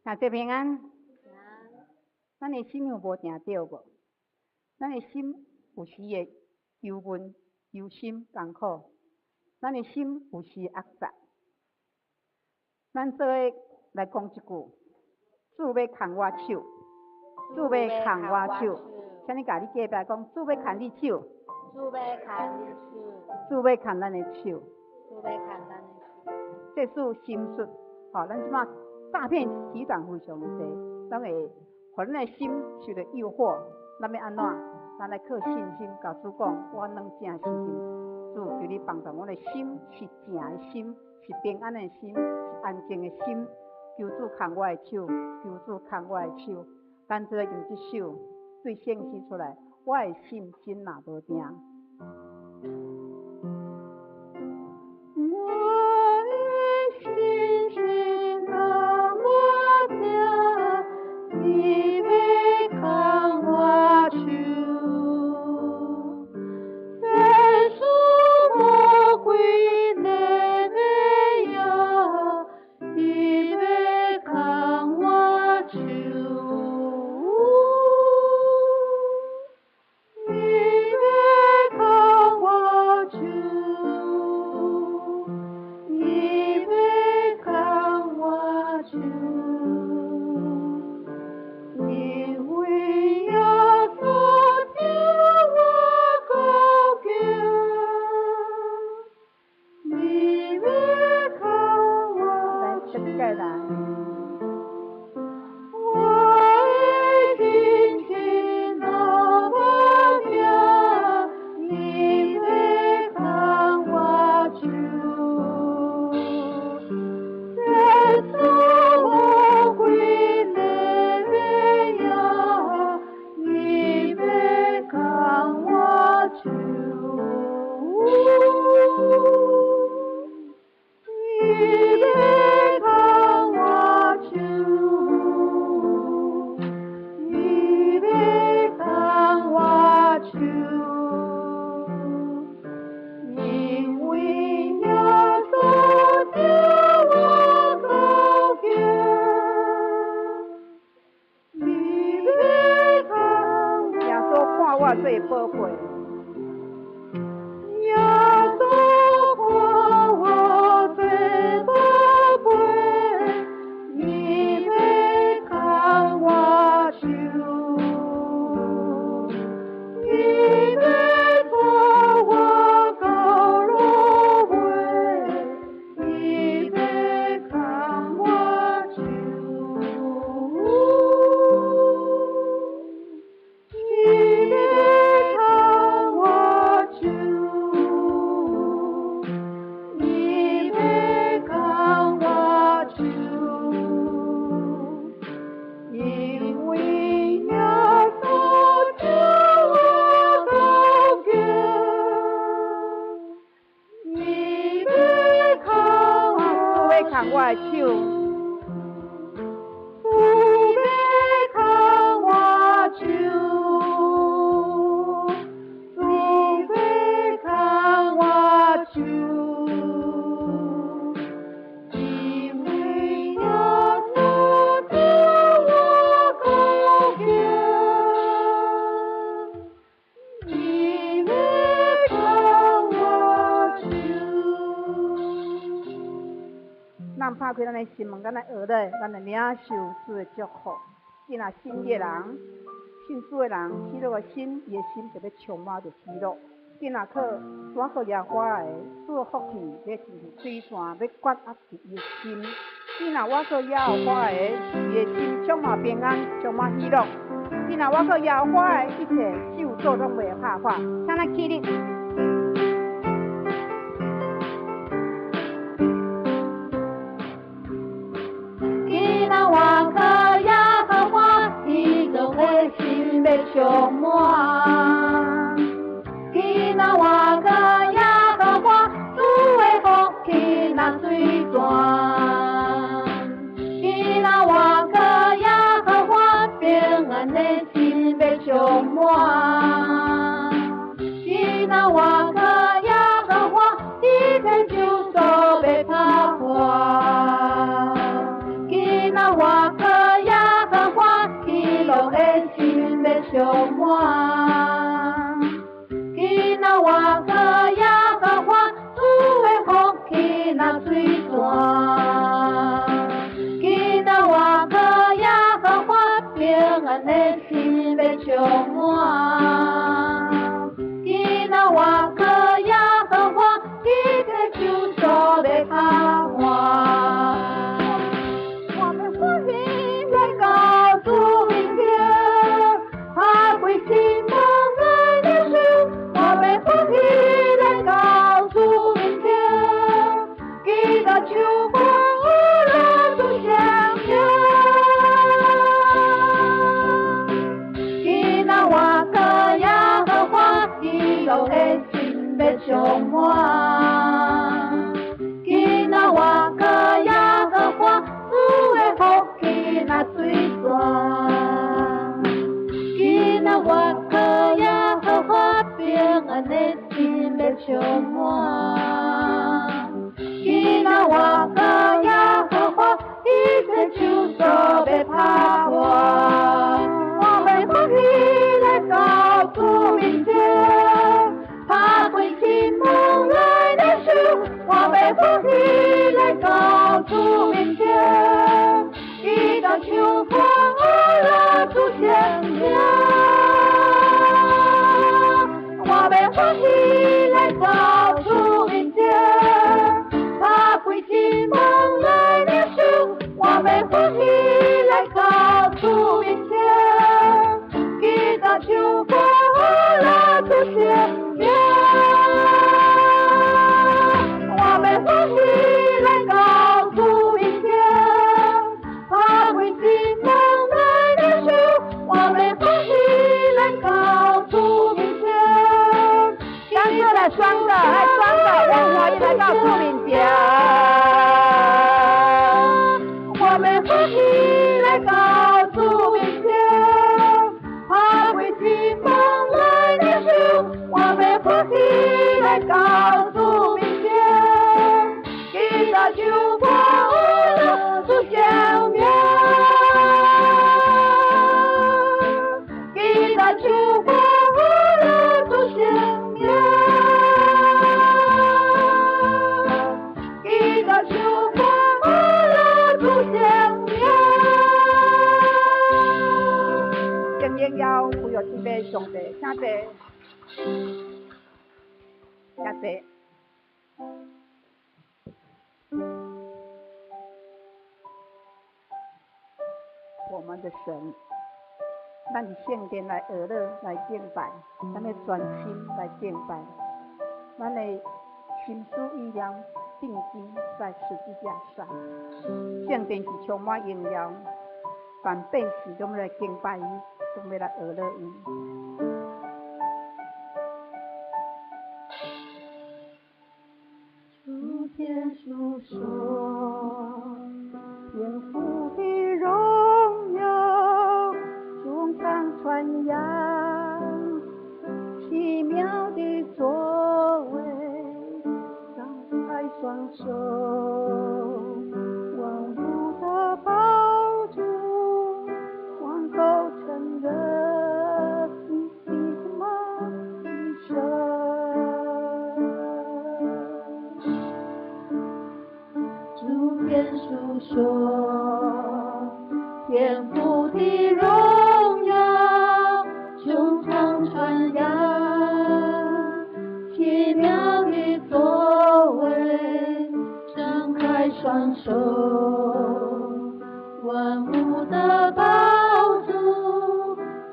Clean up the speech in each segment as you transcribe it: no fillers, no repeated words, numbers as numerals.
兄弟平安。咱的心有無定著無？咱的心有時會憂悶、憂心、艱苦。咱的心有時會壓榨。咱做伙來講一句：主欲牽我手，主欲牽我手。請你共你隔壁講，主欲牽你手。主欲牽你手。主欲牽咱的手。主欲牽咱的手。這是心術，吼，咱這擺詐騙集團非常濟，攏會予咱的心受著誘惑，咱欲按怎？咱來靠信心，共主講，我攏正信心，主求你幫助我的心是正的心，是平安的心，是安靜的心。求主牽我的手，求主牽我的手。咱做用這首對聖詩出來，我的心真若無定。我的心是那麼定，你欲牽我手，天使魔鬼來呀，伊欲牽我手，伊欲牽我手，伊欲牽我手，因為耶穌疼我夠久，伊欲牽我手。我的心是那麼定，你欲牽我手，天使魔鬼來呀，伊欲牽我手，伊欲牽我手，伊欲牽我手，因為耶穌疼我夠久，伊欲牽耶穌看我做寶貝。耶穌看我做寶貝，伊欲牽我手，伊欲帶我到落尾，伊欲牽我手，伊欲牽我手，伊欲牽我手，因為耶穌疼我夠久，伊欲牽我主欲牽我的手。主欲牽我手，主欲牽我手，因為耶穌疼我夠久，伊欲牽我手。咱拍開咱的心門，咱來學咧，咱來領受主的祝福。你若信的人，信主的人，喜樂的心，伊的心就欲充滿著喜樂。你若靠倚靠耶和華的，主的福氣欲親像水泉，欲灌壓佇伊的心。你若倚靠耶和華的，伊的心充滿平安，充滿喜樂。你若倚靠耶和華的，一切咒詛攏袂拍破。請咱起立。今仔我靠耶和華，喜樂的心欲充滿。今仔我靠耶和華，主的福氣若水泉。今仔我靠耶和華，平安的心欲充滿。今仔我靠耶和華，一切咒詛欲拍破。今仔我靠充滿。今仔我靠耶和華，主的福氣若水泉。今仔我靠耶和華，平安的心欲充滿。今仔我靠耶和華，一切愁訴欲拍破。我欲歡喜來到主面前，拍開心門來領受。我欲歡喜來到主面前，記得唱歌來主聖名。今仔我靠耶和華，喜樂的心欲充滿。今仔我靠耶和華，主的福氣若水泉。今仔我靠耶和華，平安的心欲充滿。今仔我靠耶和華，一切愁訴欲拍破。我欲歡喜來到主面前，拍開心門來領受。我欲歡喜來到主面前，記得唱歌來主聖名。我欲歡喜來到主面前，拍開心門來領受。我欲歡喜來到主面前，記得唱歌來主聖名。我欲歡喜來到主面前，拍開心門來領受。我欲歡喜來到主面前。剛做了雙個，來雙個，我歡喜來到主面前。我欲歡喜來到主面前，拍開心門來領受。我欲歡喜來到主面前，記得唱歌來主聖名。記得唱歌來主聖名。記得唱歌來主聖名。敬榮耀歸予天父上帝，請坐，請坐。我們的神，咱佇聖殿來學樂來敬拜，咱的專心來敬拜，咱的心思意念定睛在十字架上。聖殿是充滿榮耀，凡百姓攏來敬拜伊，攏欲來學樂伊。主天述說，天父的榮耀，頌唱傳揚，奇妙的作為，張開雙手，萬物的寶主，王口承認你是我的神。主天述說，天父的榮耀，穹蒼傳揚，奇妙的作為，張開雙手，萬物的寶主，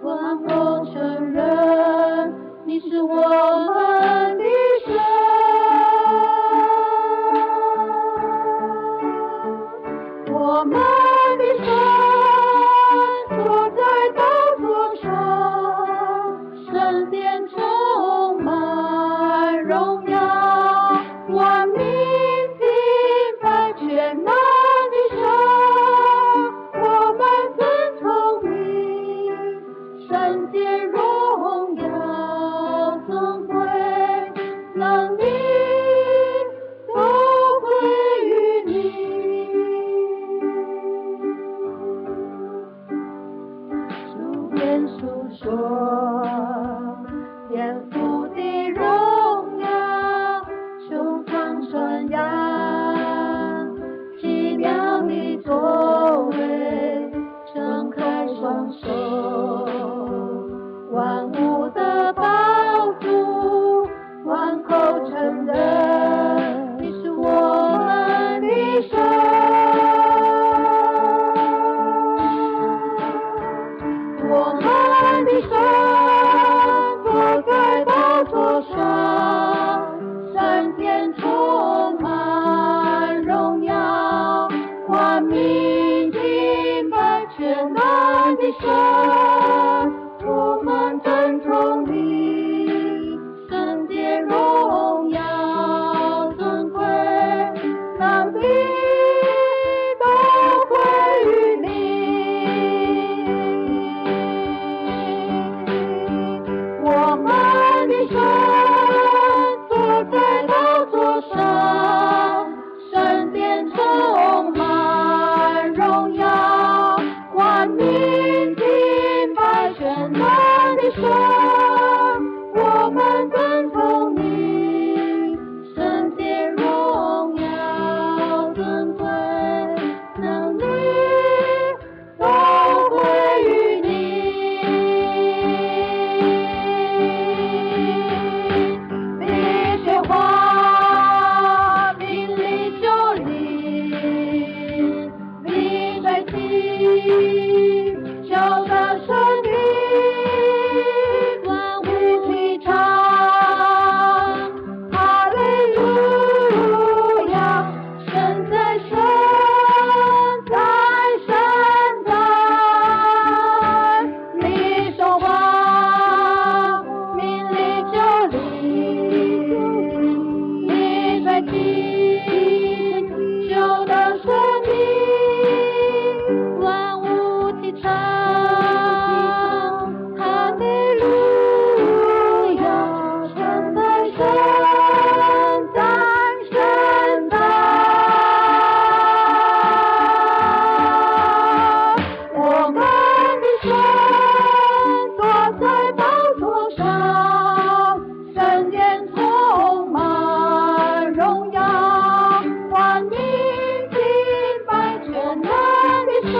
萬國承認你是我們的神。我們的神坐在寶座上，聖殿充滿榮耀，萬民敬拜全能的神，我們尊崇殿诉说，天父的荣耀，穹苍传扬，奇妙的作为，张开双手，万物的宝主，万口承认，你是我们的神。我们的神坐在宝座上，圣殿充满荣耀，万民敬拜全能的神，我们尊崇你，圣洁荣耀尊贵，能力都归于你。我们的神坐在宝座上，圣殿充满荣耀，万民敬拜全能的神，我们尊崇你，圣洁荣耀尊贵，能力都归于你。你说话，命里就立，你在起，叫大生命，万物齐唱，哈利路亚，神在神在神在，你说话，命里就立，你在起，就得生命，万物齐唱，哈利路亚，神在神在神在。我们的神坐在宝座上，圣殿充满荣耀，万民敬拜全能的神，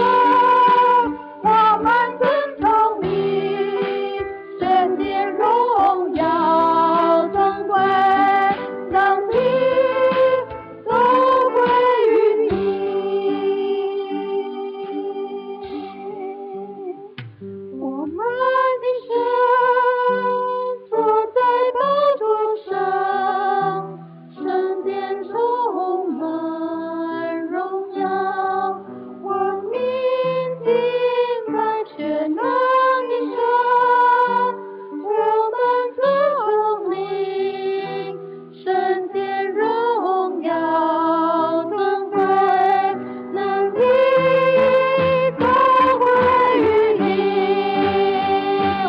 我们尊崇你，圣洁荣耀尊贵，能力都归于你。我们的神坐在宝座上，圣殿充满荣耀，万民敬拜全能的神，我们尊崇你，圣洁荣耀尊贵，能力都归于你。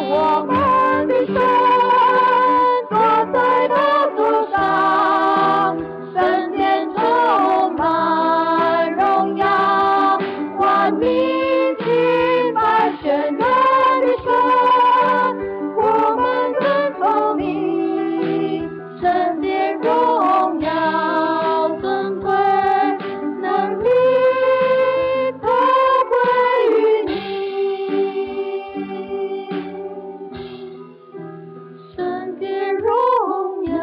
我们的神坐在宝座上，圣殿充满荣耀，万民敬拜全能的神，我们尊崇你，圣洁荣耀尊贵，能力都归于你。圣洁荣耀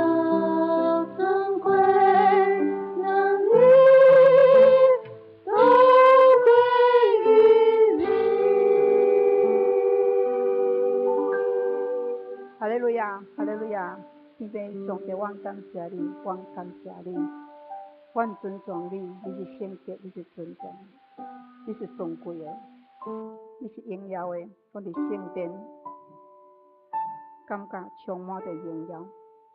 尊贵，能力都归于你。哈利路亚，哈利路亚！天父上帝，我感谢你，我感谢你，我尊重你，你是圣洁，你是尊重，你是尊贵的，你是荣耀的。我伫圣殿，感觉充满著荣耀，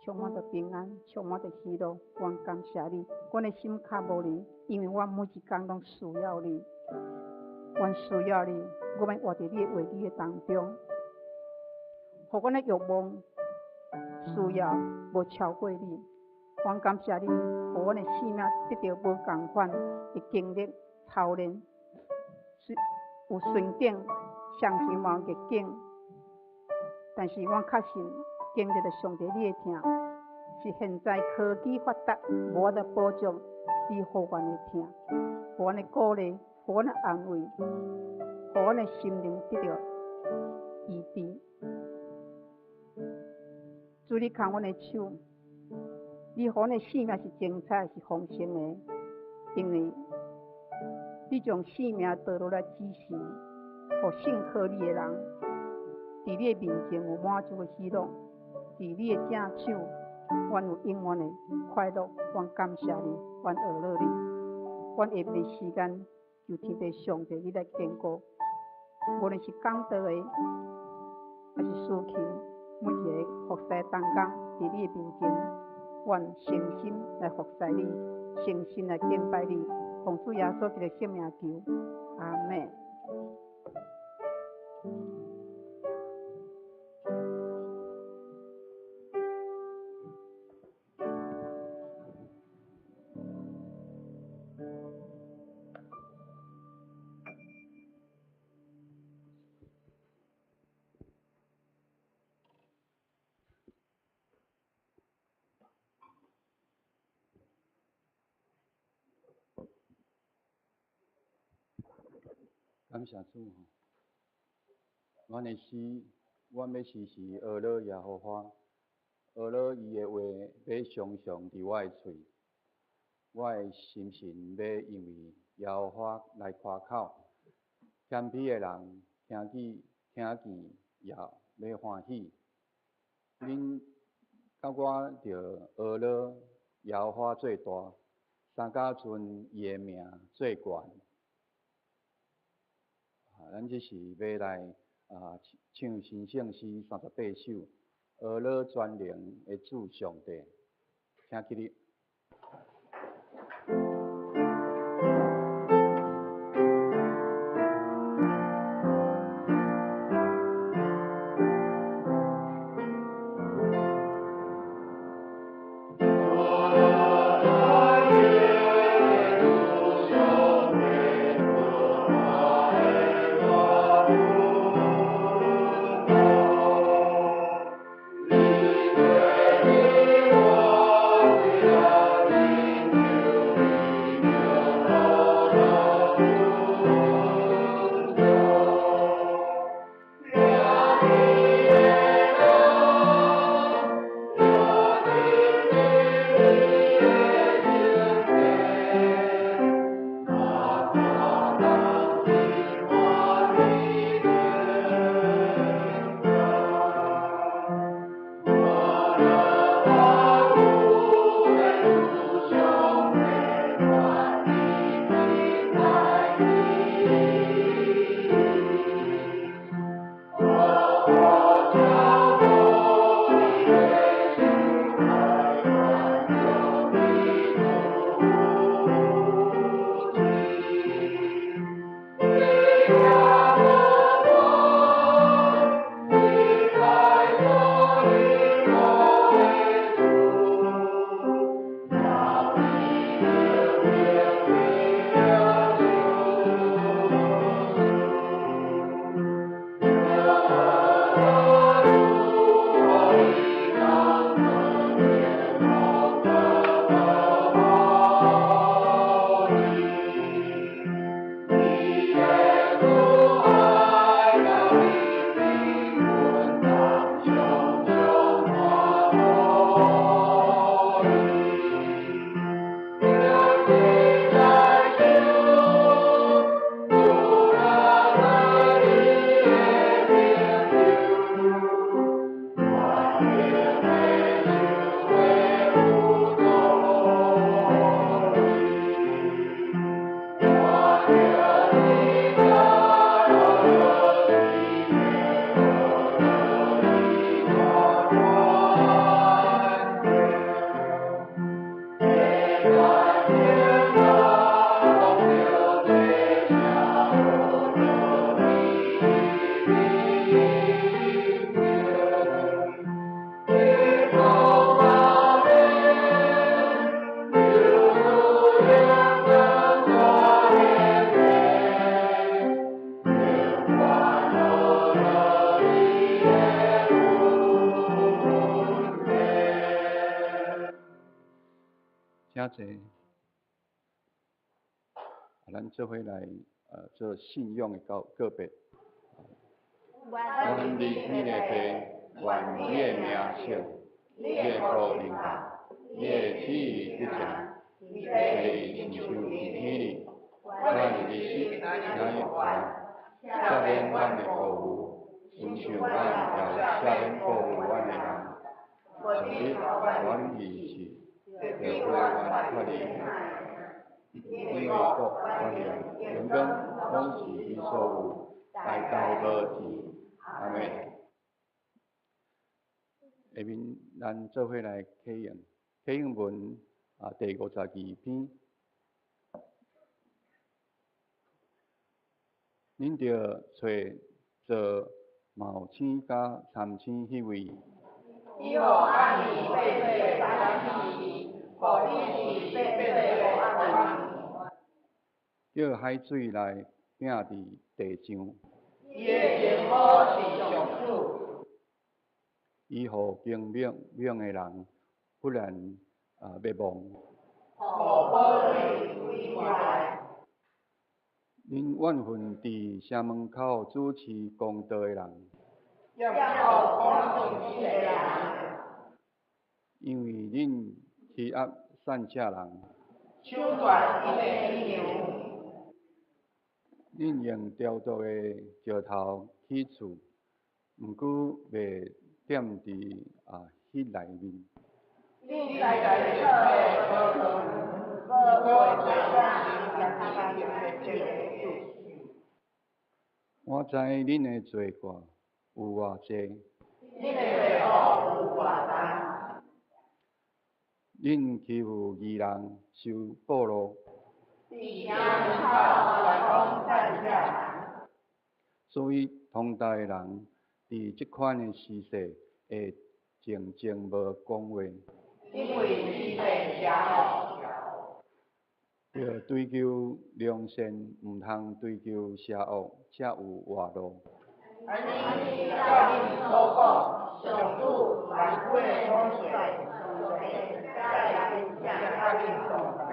充满著平安，充满著喜乐。我感谢你，我的心较无你，因为我每一工拢需要你，我需要你，我欲活伫你的话语的当中，予阮的欲望需要无超过你。我感谢你，予阮的生命得著无仝款的经历操练，有顺境相信嘛有逆境，但是阮确信經歷著上帝你的疼，是現在科技發達無法度保障你予阮的疼，予阮的鼓勵，予阮的安慰，予阮的心靈得著醫治。主，你牽阮的手，你予阮的生命是精彩，是豐盛的，因為你將生命道路來指示，予信靠你的人，佇你的面前有滿足的喜樂，佇你的正手，阮有永遠的快樂。阮感謝你，阮阿樂你，阮下面的時間就天父上帝你來堅固，無論是講道的，抑是司琴，每一个服侍同工，佇你的面前，阮誠心來服侍你，誠心來敬拜你，奉主耶穌基督聖名求，阿們。感謝主吼，阮的詩，阮欲時時阿樂耶和華，阿樂伊的話欲常常佇我的喙，我的心神欲因為耶和華來誇口，謙卑的人聽見也欲歡喜。恁佮我著阿樂耶和華做大，相佮尊伊的名做懸。咱這是欲來唱新聖詩38首，阿樂全能的主上帝，請起立。你。請坐。咱做伙來做信仰的告告白。阮伫天的父，願你的名聖，你的國臨到，你的旨意得成，佇地親像佇天裡。阮的日時若會還，赦免阮的過誤，親像阮也有赦免過誤阮的人。毋你阮預試，著救阮脫離，因為國、權柄、榮光，攏是你所有，代代無止。阿們。下面咱做伙來啟用，啟用文第52篇。恁著揣做昴星佮參星彼位。伊予暗暝變做早時，予日時變做暗暝。叫海水來拚佇地上。伊的榮耀是上主。伊予堅猛猛的人忽然滅亡。予寶水歸回來。恁怨恨佇城門口主持公道的人。厭惡講正直的人。因為恁欺壓散赤人。搶奪𪜶的乳牛。恁用雕琢的石頭起厝，毋過袂踮佇彼內面。恁在在草的無過袂我知恁的罪過有偌濟。恁的罪惡有偌重。恁欺負義人，收賄賂。佇城門口懸枉散赤人。所以通道的人，佇這款的時勢會靜靜無講話。因為時勢邪惡。著追求良善，毋通追求邪惡，才有活路。按呢，照恁所講，上主萬軍的統帥，上帝佮真正佮恁同在。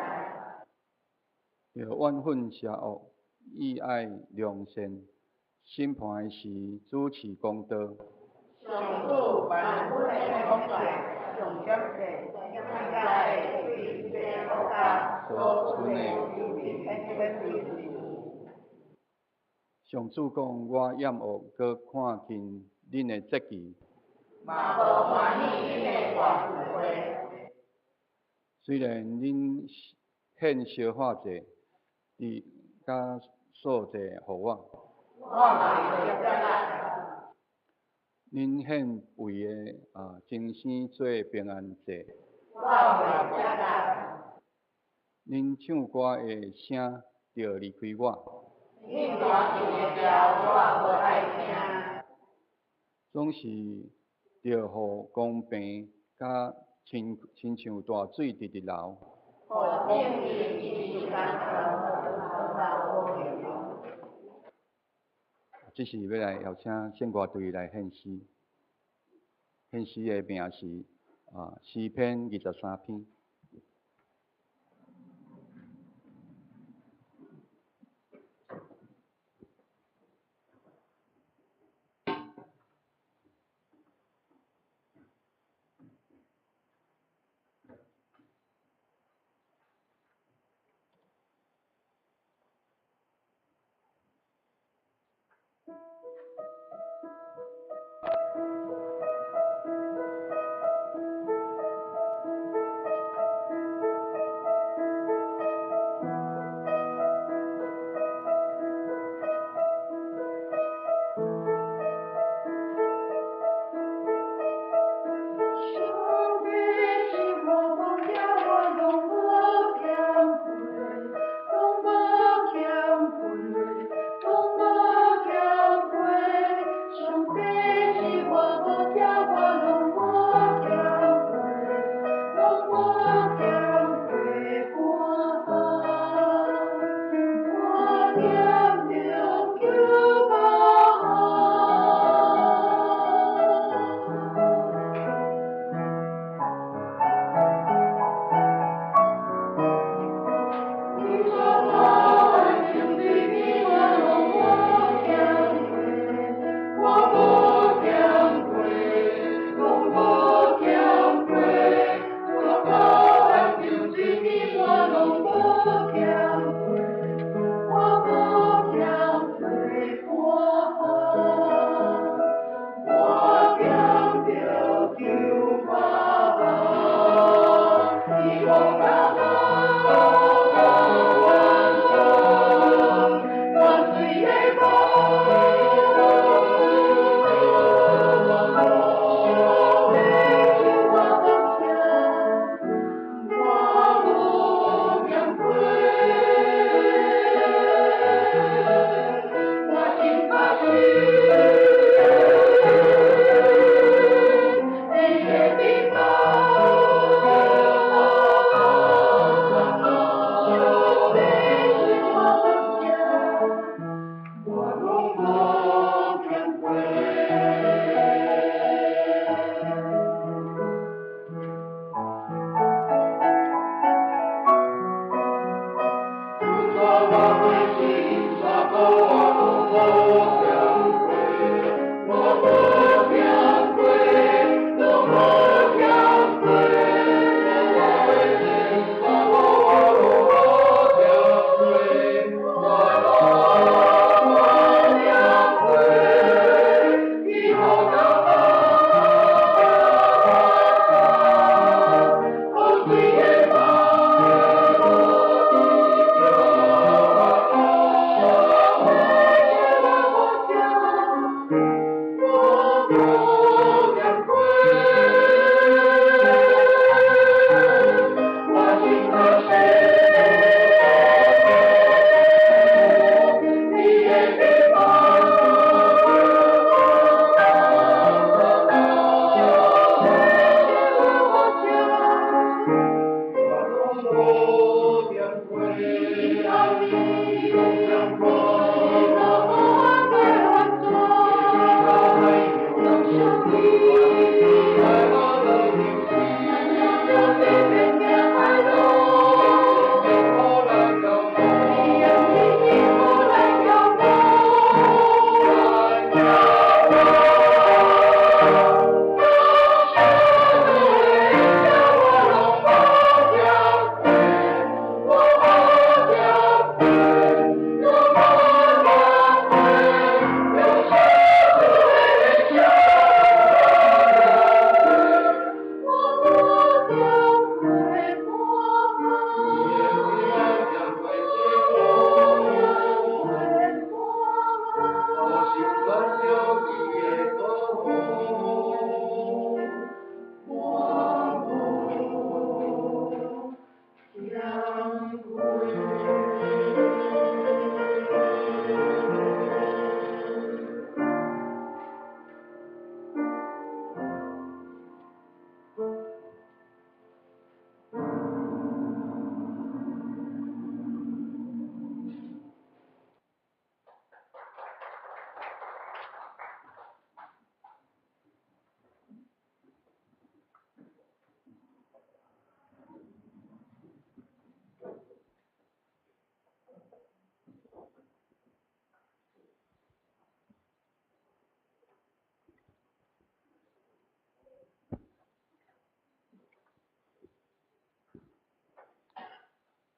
著怨恨邪惡，意愛良善，審判的時主持公道。上主萬軍的統帥，上點世對這國家所存的。上主講：我厭惡閣看輕恁的節期。嘛無歡喜恁的大聚會。雖然恁獻燒化祭，佇佮素祭予我。我嘛會接納。恁獻肥的精牲做平安祭。我會接納。恁唱歌的聲著離開我。恁彈琴的調我無愛聽。總是著予公平佮親親像大水直直流。予正義一時間這時欲來邀請聖歌隊來獻詩，獻詩的名是詩篇23篇。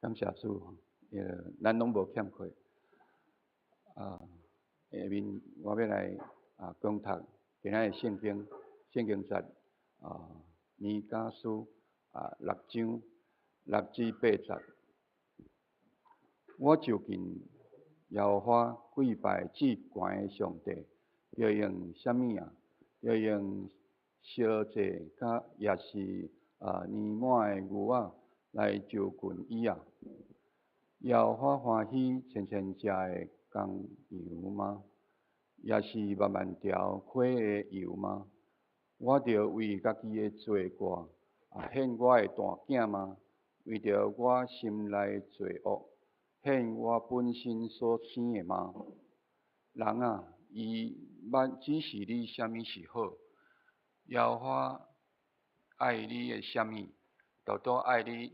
感謝主，咱攏無欠缺。下面我欲來講讀今仔日聖經，聖經節彌迦書六章六至八節。我就近耶和華跪拜至懸的上帝，著用啥物啊？著用燒祭佮抑是年滿的牛仔來就近伊啊？耶和華歡喜千千隻的公羊嗎？抑是萬萬條溪的油嗎？我著為家己的罪過獻我的大囝嗎？為著我心內罪惡，獻我本身所生的嗎？人啊，伊捌指示你啥物是好？耶和華愛你的啥物？獨獨愛你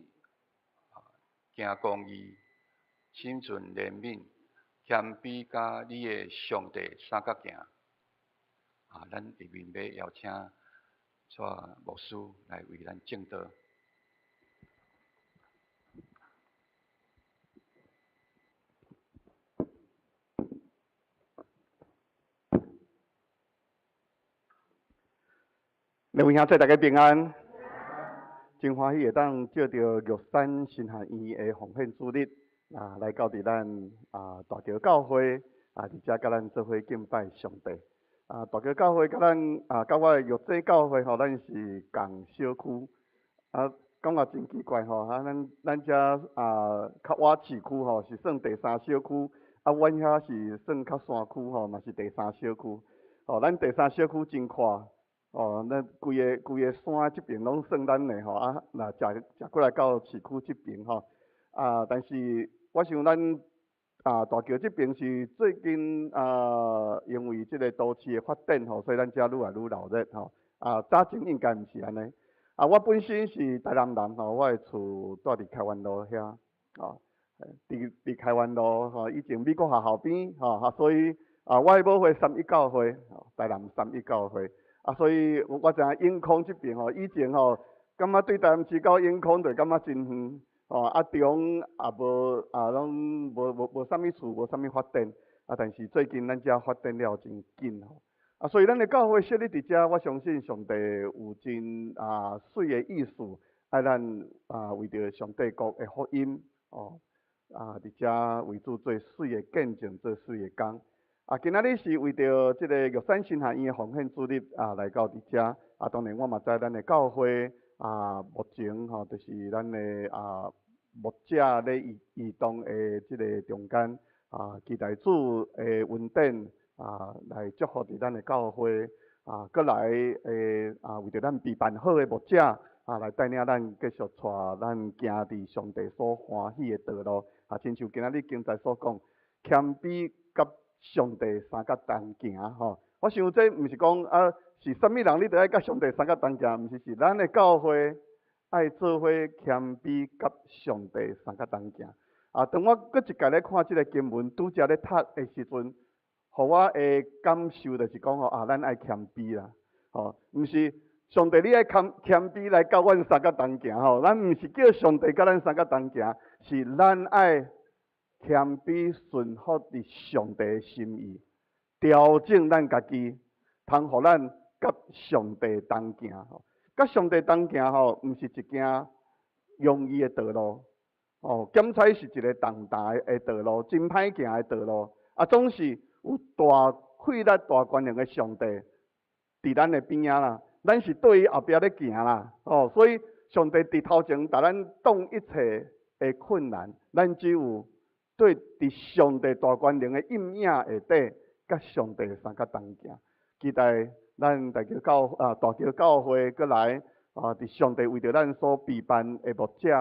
行公義，心存憐憫，謙卑佮你的上帝相佮行。咱下面欲邀請蔡牧師來為咱證道。兩位兄弟，大家平安。真歡喜會當借著玉山神學院的奉獻主日來到佇咱大橋教會佇遮佮咱做伙敬拜上帝。大橋教會佮咱佮我的玉井教會吼，咱是仝小區。感覺真奇怪吼，咱遮較倚市區吼是算第三小區，阮遐是算較山區吼，嘛是第三小區。咱第三小區真闊。咱規个規个山這爿攏算咱的吼，若食食過來到市區這爿吼，但是我想咱大橋這爿是最近因為這个都市的發展吼，所以咱遮愈來愈鬧熱吼。早前應該毋是按呢。我本身是台南人吼，我的厝住佇開元路遐，佇開元路吼，以前美國學校邊吼，所以我的母會三一教會，台南三一教會。所以我知影永康這爿吼，以前吼，感覺對台南市到永康就感覺真遠，吼，中也無攏無啥物厝，無啥物發展，但是最近咱遮發展了真緊吼，所以咱的教會設立佇遮，我相信上帝有真媠的意思，愛咱為著上帝國的福音，佇遮為主做媠的見證，做媠的工。啊，今仔日是為著這个玉山神學院的奉獻主日啊，來到佇遮。啊，當然我嘛知咱的教會啊，目前吼，就是咱的啊牧者咧移移動的這个中間啊，期待主的恩典啊，來祝福佇咱的教會啊，閣來的啊，為著咱備辦好的牧者啊，來帶領咱繼續帶咱行佇上帝所歡喜的道路。啊，親像今仔日經節所講，謙卑佮上帝相佮同行吼。我想這毋是講啊，是啥物人你著愛佮上帝相佮同行，毋是，是咱的教會愛做伙謙卑佮上帝相佮同行。啊，當我閣一擺咧看這个經文，拄才咧讀的時陣，予我的感受就是講吼啊，咱愛謙卑啦，吼，毋是上帝你愛謙謙卑來佮阮相佮同行吼，咱毋是叫上帝佮咱相佮同行，是咱愛謙卑順服佇上帝的心意，調整咱家己，通予咱佮上帝同行吼。佮上帝同行吼，毋是一件容易的道路。哦，檢採是一个重大的道路，真歹行的道路。啊，總是有大氣力、大權能的上帝佇咱的邊仔啦。咱是對伊後壁咧行啦。哦，所以上帝佇頭前，共咱擋一切的困難，咱只有對佇上帝大權能的陰影下底，佮上帝相佮同行。期待咱大橋教啊，大橋教會閣來啊，佇上帝為著咱所備辦的牧者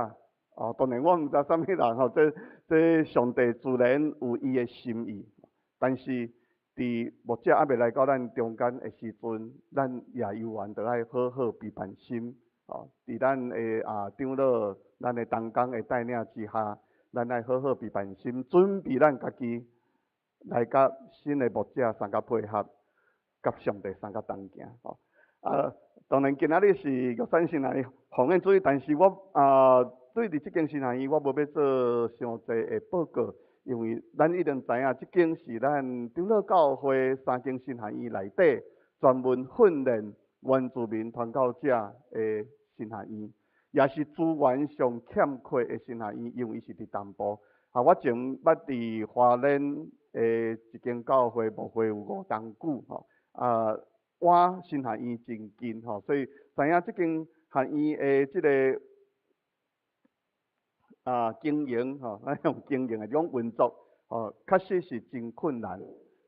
啊，當然我毋知啥物人吼，這這上帝自然有伊的心意。但是佇牧者猶未來到咱中間的時陣，咱也猶原著愛好好備辦心，哦，佇咱的啊長老、咱的同工的帶領之下，咱愛好好備辦心，準備咱家己來佮新的牧者相佮配合，佮上帝相佮同行。吼啊，當然今仔日是玉山神學院奉獻主日，但是我啊對佇這間神學院，我無欲做傷濟的報告，因為咱一定知影，這間是咱長老教會三間神學院內底專門訓練原住民傳教者的神學院。也是資源上欠缺的神學院，因為伊是佇東部。啊，我前捌佇花蓮的一間教會牧會有5冬久吼。啊，倚神學院真近吼，所以知影這間學院的這个啊經營吼，咱用經營的這種運作吼，確實是真困難。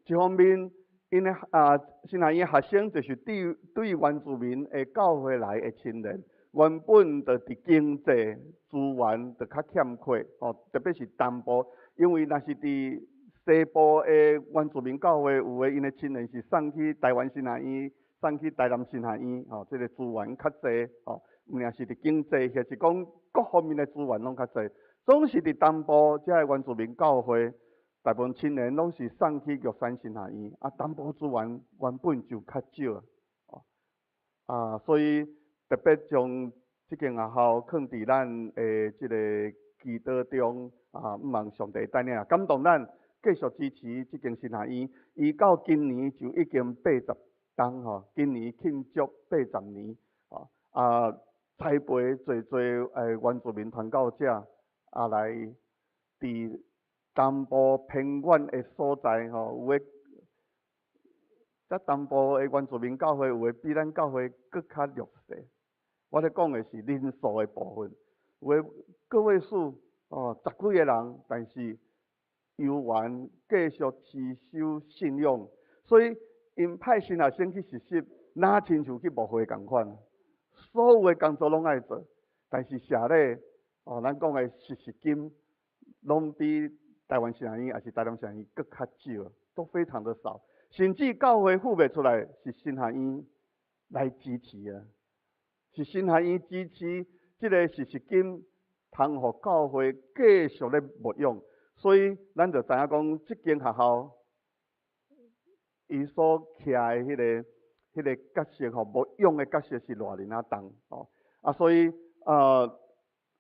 一方面，𪜶的啊神學院學生就是對對原住民的教會來的青年。原本就佇經濟資源就較欠缺，吼，特別是東部，因為若是佇西部的原住民教會，有的𪜶的親人是送去台灣神學院，送去台南神學院，吼，這个資源較濟，吼，毋但是佇經濟，或是講各方面的資源攏較濟。總是佇東部這个原住民教會，大部分青年攏是送去玉山神學院，啊，東部資源原本就較少，啊，所以特別將這間學校囥佇咱的這个祈禱中，啊，毋望上帝帶領，感動咱繼續支持這間神學院。伊到今年就已經80冬吼，今年慶祝80年，吼啊，栽培濟濟原住民傳教者啊，來佇東部偏遠的所在吼，有的這東部的原住民教會有的比咱教會閣較弱勢。我咧講的是人數的部分，有的個位數哦，十幾個人，但是猶原繼續持守信仰，所以𪜶派新學生去實習，若親像去牧會仝款，所有的工作攏愛做，但是謝禮哦，咱講的實習金，攏比台灣神學院抑是台南神學院閣較少，都非常的少，甚至教會付袂出來，是神學院來支持啊。是神學院支持這个實習金，通予教會繼續咧牧養，所以咱就知影講，這間學校伊所徛的彼个角色吼，牧養的角色是偌爾仔重吼。啊，所以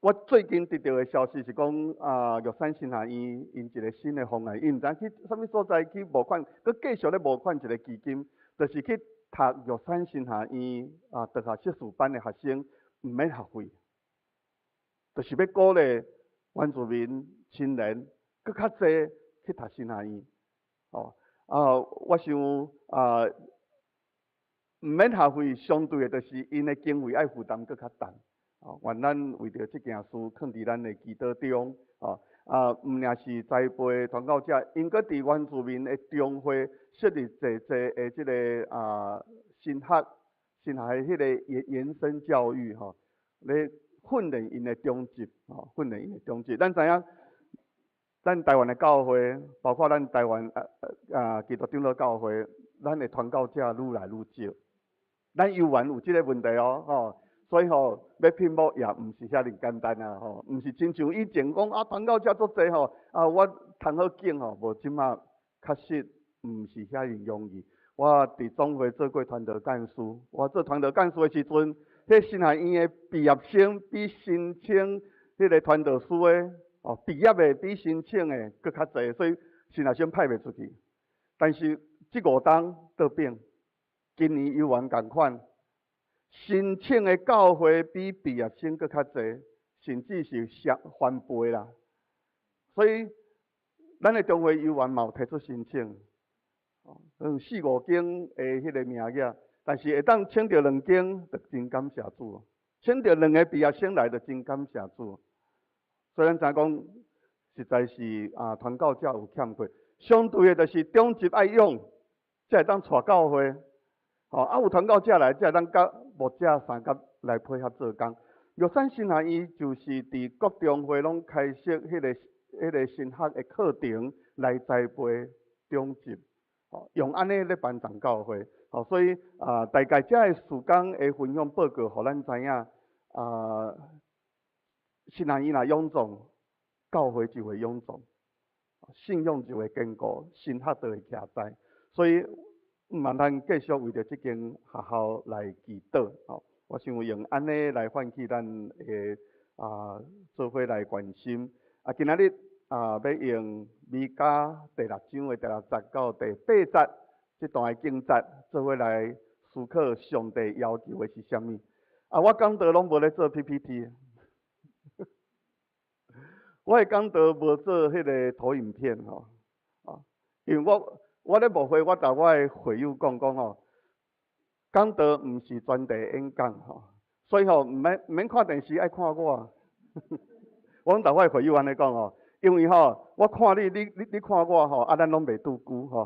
我最近得著的消息是講啊，玉山神學院𪜶一个新的方案，伊毋知去啥物所在去募款，閣繼續咧募款一个基金，就是去讀玉山神學院啊，大學碩士班的學生毋免學費，就是欲鼓勵原住民青年閣較濟去讀神學院，哦，啊，我想啊，毋免学费，相對的，就是𪜶的經費愛負擔閣較重。哦，願咱為著這件事，囥佇咱的祈禱中。哦，啊，毋爾是栽培傳教者，𪜶閣佇原住民的中會設立濟濟的這个神學、神學的彼个延伸教育吼，咧訓練𪜶的長執，吼，訓練𪜶的長執。咱知影，咱台灣的教會，包括咱台灣基督長老教會，咱的傳教者愈來愈少，咱猶原有這个問題哦，吼。所以吼，欲聘牧也毋是遐爾簡單啊，吼，毋是親像以前講啊，傳教者足濟吼，啊，我通好揀吼，無這馬確實毋是遐爾容易。我佇總會做過傳道幹事，我做傳道幹事的時陣，彼神學院的畢業生比申請彼个傳道師的哦，畢業的比申請的閣較濟，所以神學生派袂出去。但是這五冬倒變，今年猶原仝款。申請的教會比畢業生閣較濟，甚至是雙翻倍啦。所以，咱的中會猶原嘛有提出申請，四五間的彼个名額，但是會當請著兩間，就真感謝主。請著兩个畢業生來，就真感謝主。所以咱知影講，實在是啊，傳教者有欠缺。相對的，就是長執愛養，才會當帶教會。吼，啊有傳教者來，才會當佮牧者相佮來配合做工。玉山神學院就是佇各中會攏開設彼个神學的課程來栽培長執，吼，用按呢咧幫助教會。吼，所以啊，大概這个事工的分享報告，予咱知影啊，神學院若臃腫，教會就會臃腫，信仰就會堅固，神學就會徛在。所以，毋茫咱繼續為著這間學校來祈禱，吼。我想用按呢來喚起咱的做伙來關心。啊，今仔日啊，欲用彌迦第六章的第六節到第八節這段的經節，做伙來思考上帝要求的是啥物。啊，我講道攏無咧做 PPT，我的講道無做彼个投影片吼，啊，因為我咧牧會，我共我的會友講講吼，講道毋是專題演講吼，所以吼毋免毋免看電視，愛看我。我攏共我的會友按呢講吼，因為吼，我看你，你看我吼，啊，咱攏袂拄久吼，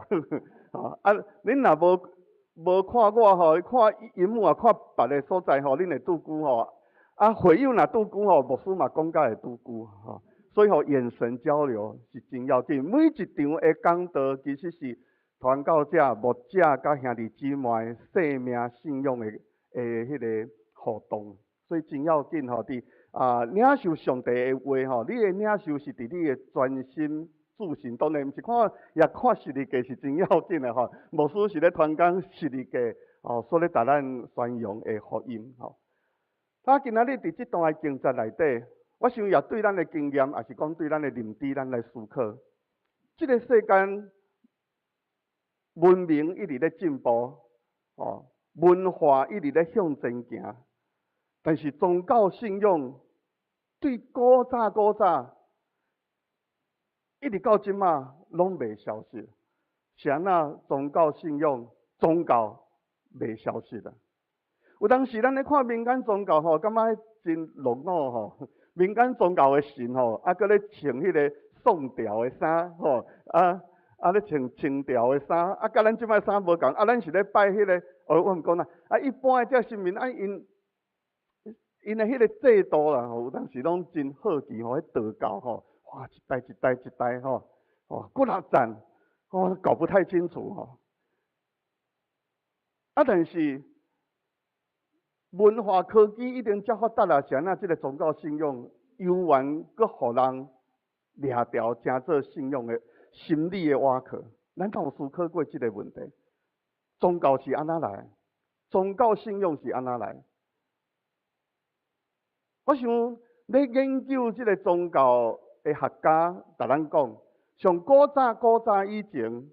啊，恁若無看我吼，看螢幕啊，看別个所在吼，恁會拄久吼。啊，會友若拄久吼，牧師嘛講甲會拄久吼。所以吼，眼神交流是真要緊。每一場的講道，其實是傳教者、牧者佮兄弟姊妹生命信仰的彼个互動，所以真要緊吼。佇領受上帝的話吼，你的領受是佇你的專心注神，當然毋是看也看十字架是真要緊的吼。牧師是咧傳講十字架哦，所以共咱宣揚的福音吼。啊，今仔日佇這段的經節內底，我想也對咱的經驗，抑是講對咱的認知，咱來思考。這个世間文明一直咧進步，哦，文化一直咧向前行，但是宗教信仰對古早古早一直到這馬攏袂消失。是按怎宗教信仰宗教袂消失啊？有當時咱咧看民間宗教吼，感覺真落伍吼。民間宗教的神吼，啊，閣咧穿彼个宋朝的衫吼，啊咧穿清朝的衫，啊，佮咱這擺衫無仝，啊，咱是咧拜彼个，哦，我毋講啦，啊，一般的這神明啊，𪜶的彼个制度啦吼，有當時攏真好奇吼，彼道教吼，哇，一代一代一代吼，哦，幾若層，我搞不太清楚吼。啊，但是文化科技已經遮發達啦，是按怎這个宗教信仰猶原閣予人掠牢，成做信仰的心理的倚靠？咱敢有思考過這个問題？宗教是按怎來？宗教信仰是按怎來？我想咧研究這个宗教的學家，共咱講，上古早古早以前，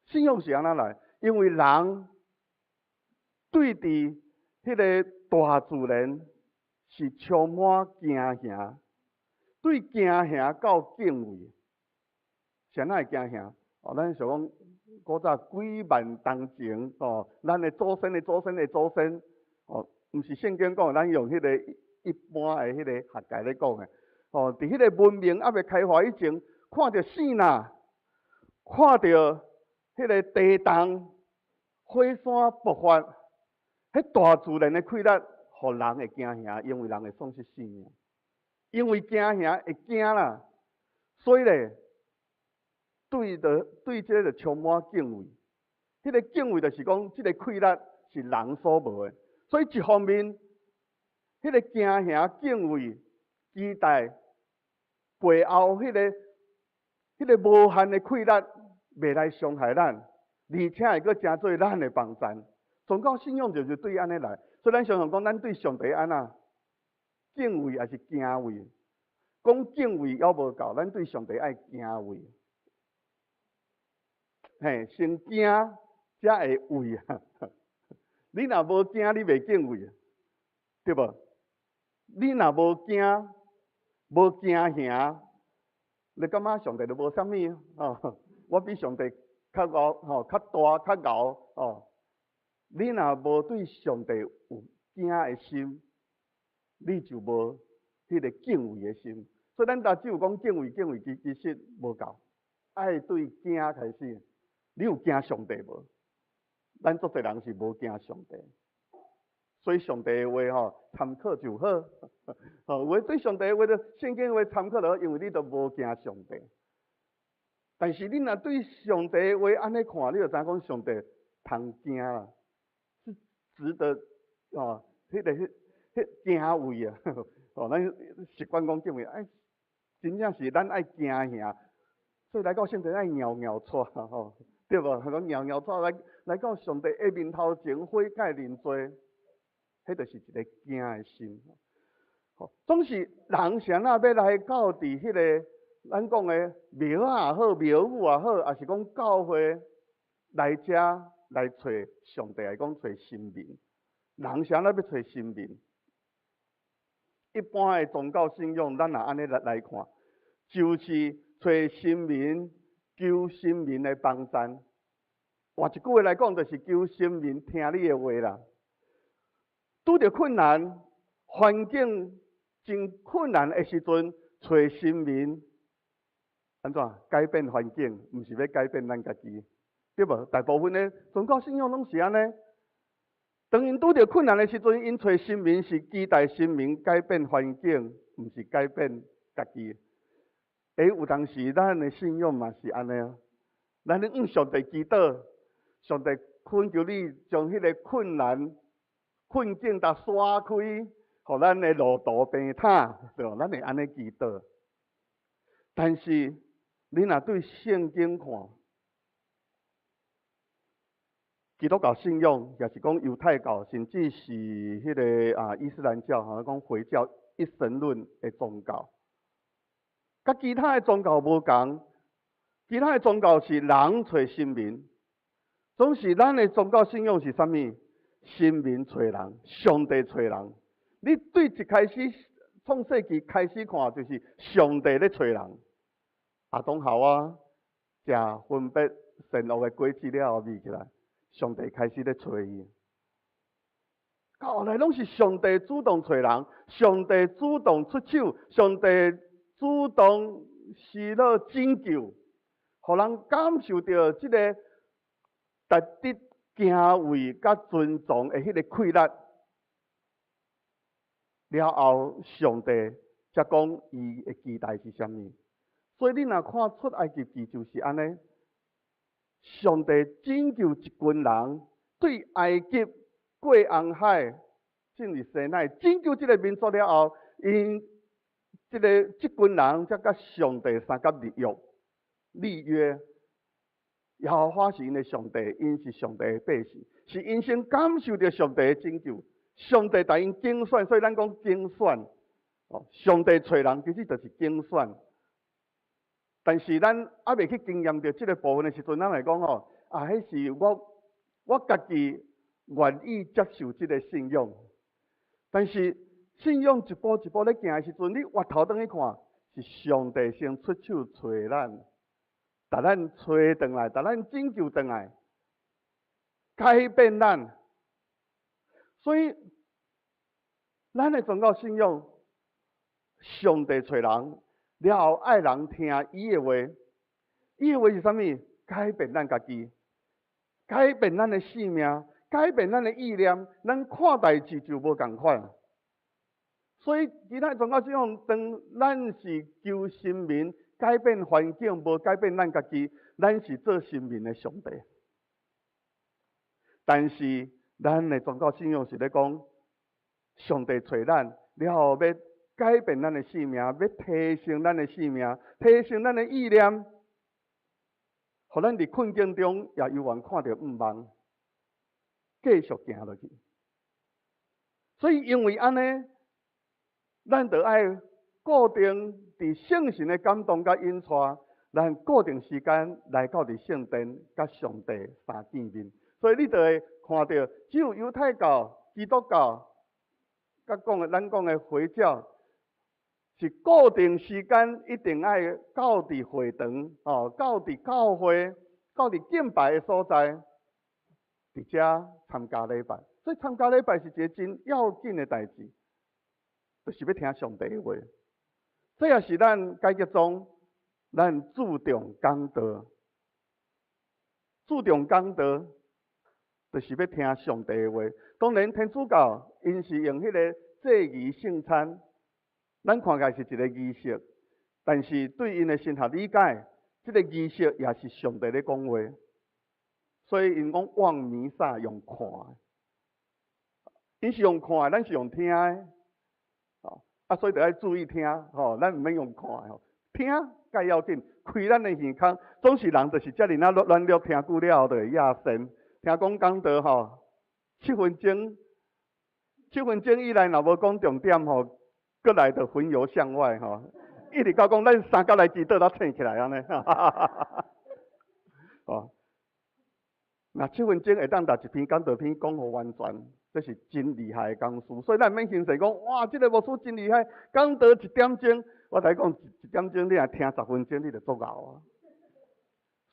信仰是按怎來？因為人對佇彼个大自然是充滿驚嚇，對驚嚇到敬畏。啥人會驚嚇？哦，咱想講古早幾萬冬前哦，咱的祖先的祖先的祖先哦，毋是聖經講，咱用彼個一般的彼個學界咧講的哦，佇彼個文明猶未開發以前，看著死啦，看著彼個地動、火山爆發，彼大自然的氣力，予人會驚嚇，因為人會喪失性命，因為驚嚇會驚啦，所以咧，對著對這個就充滿敬畏。彼個敬畏就是講，這個氣力是人所無的，所以一方面，彼個驚嚇敬畏期待背後彼個無限的氣力袂來傷害咱，而且會閣成做咱的幫贊。宗教信仰就是對按呢來，所以咱常常講，咱對上帝按怎敬畏抑是驚畏？講敬畏猶無夠，咱對上帝愛驚畏。嘿，先驚才會畏啊！你若無驚，你袂敬畏，對無？你若無驚，無驚嚇，你感覺上帝都無啥物哦？我比上帝較高吼，較大，較𠢕哦。你若無對上帝有驚的心，你就無彼個敬畏的心。所以咱若只有講敬畏，敬畏其實無夠，愛對驚開始。你有驚上帝無？咱足濟人是無驚上帝，所以上帝的話吼參考就好。吼，有的對上帝的話，就聖經的話參考就好，因為你都無驚上帝。但是你若對上帝的話按呢看，你就知影講上帝通驚啦，是值得哦，彼敬畏啊！哦，咱習慣講敬畏，哎，真正是咱愛驚嚇，所以來到聖殿愛搖搖掣吼，對無？講搖搖掣來到上帝的面頭前悔改認罪，彼就是一個驚的心。吼，總是人是按怎欲來到佇彼個咱講的廟也好，廟宇也好，抑是講教會來遮來揣上帝，來講揣神明。人是按怎欲揣神明？一般的宗教信仰，咱若按呢來看，就是揣神明、求神明的幫贊。換一句話來講，就是求神明聽你的話啦。拄著困難，環境真困難的時陣，揣神明按怎改變環境？毋是欲改變咱家己，對無？大部分的宗教信仰攏是按呢。當𪜶拄著困難的時陣，𪜶揣神明是期待神明改變環境，毋是改變家己。欸，有當時咱的信仰嘛是按呢啊。咱咧向上帝祈禱，上帝懇求你將彼個困難、困境共徙開，予咱的路途平坦，對無？咱會按呢祈禱。但是你若對聖經看，基督教信仰，抑是講猶太教，甚至是彼個啊伊斯蘭教，吼講回教一神論的宗教，佮其他的宗教無仝。其他的宗教是人揣神明，總是咱的宗教信仰是啥物？神明揣人，上帝揣人。你對一開始創世記開始看，就是上帝咧揣人。亞當夏娃食分別善惡的果子了後，味起來，上帝開始咧揣伊。到後來攏是上帝主動揣人，上帝主動出手，上帝主動施予拯救，予人感受著這个值得敬畏佮尊重的彼个氣力。了後，上帝才講伊的期待是啥物。所以你若看出埃及記就是按呢，上帝拯救一群人對埃及過紅海進入西奈，拯救這个民族了後，𪜶這个這群人才佮上帝相佮立約，立約。耶和華是𪜶的上帝，𪜶是上帝的百姓，是𪜶先感受著上帝的拯救，上帝帶𪜶揀選，所以咱講揀選。哦，上帝揣人其實就是揀選。但是咱猶未去經驗著這个部分的時陣，咱來講吼，啊，彼是我家己願意接受這个信仰。但是信仰一步一步咧行的時陣，你回頭轉去看，是上帝先出手揣咱，共咱揣轉來，共咱拯救轉來，改變咱。所以，咱的宗教信仰，上帝揣人，了後愛人聽伊的話，伊的話是啥物？改變咱家己，改變咱的性命，改變咱的意念，咱看代誌就無仝款。所以，其他宗教信仰，當咱是求神明改變環境，無改變咱家己，咱是做神明的上帝。但是，咱的宗教信仰是咧講，上帝揣咱，了後欲改變咱的性命，欲提升咱的性命，提升咱的意念，予咱佇困境中也猶原看著向望，繼續行落去。所以，因為按呢，咱著愛固定佇聖神的感動佮引帶，咱固定時間來到佇聖殿，佮上帝相見面。所以你就會看著，只有猶太教、基督教，佮講的咱講的回教，是固定時間一定愛到佇會堂，哦，到佇教會，到佇敬拜的所在，佇遮參加禮拜。所以參加禮拜是一个真要緊的代誌，就是欲聽上帝的話。這也是咱改革宗，咱注重講道，注重講道，就是欲聽上帝的話。當然，天主教𪜶是用彼个祭儀聖餐，咱看起來是一个儀式，但是對𪜶的神學理解，這个儀式也是上帝咧講話。所以𪜶講望彌撒用看的，𪜶是用看的，咱是用聽的。啊，所以著愛注意聽，吼，咱毋免用看的吼，聽較要緊，開咱的耳孔，總是人就是遮爾仔軟弱，聽久了後就會厭神。聽講講道吼，七分鐘，七分鐘以內若無講重點吼，閣來就魂遊象外吼，一直到講咱三工來祈禱才醒起來按呢。哦，若七分鐘會當共一篇講道篇講予完全，這是真厲害的工夫。所以咱毋免傷濟講，哇，這个牧師真厲害，講道一點鐘，我共你講一點鐘，你若聽10分鐘，你就足𠢕啊。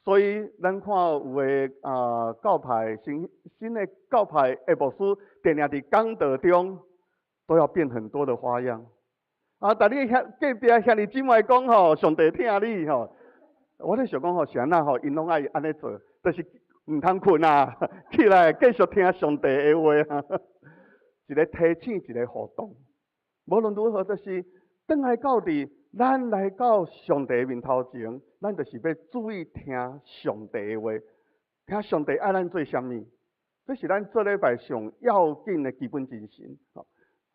所以咱看有的啊教派新新的教派的牧師，定定佇講道中都要變很多的花樣。啊，但你遐隔壁兄弟姊妹講吼，上帝疼你吼，我咧想講吼，是按怎吼，𪜶攏愛按呢做，就是毋通睏啊，起來繼續聽上帝的話啊。一个提醒，一个互動。無論如何，就是轉來到佇咱來到上帝面頭前，咱就是欲注意聽上帝的話，聽上帝愛咱做啥物。這是咱做禮拜上要緊的基本精神。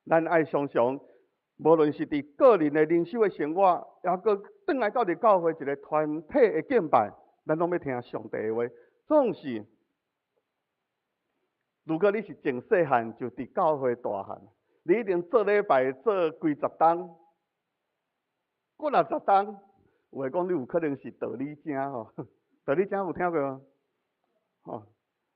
咱愛常常，無論是佇個人的靈修的生活，抑閣轉來到佇教會一个團體的敬拜，咱攏欲聽上帝的話。總是，如果你是從細漢就佇教會大漢，你一定做禮拜做幾十冬，幾若十冬。有的講你有可能是道理精吼，道理精有聽過無？吼，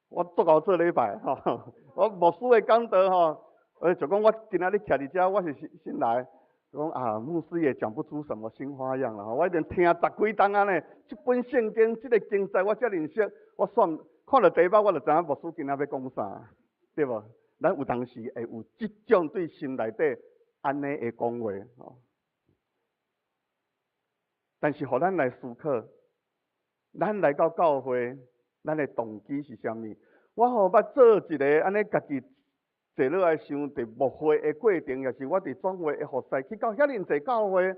我足𠢕做禮拜吼，我牧師的講道吼，就講我今仔日徛佇遮，我是新新來，講啊，牧師也講不出什麼新花樣啦。我已經聽十幾冬按呢，這本聖經，這个經節我遮認識，我算看著題目我就知影牧師今仔欲講啥，對無？咱有當時會有這種對心內底按呢的講話吼。但是，予咱來思考，咱來到教會，咱的動機是啥物？我吼捌做一个按呢，家己坐落來想，佇牧會的過程，抑是我佇轉會的服侍，去到遐爾濟教會，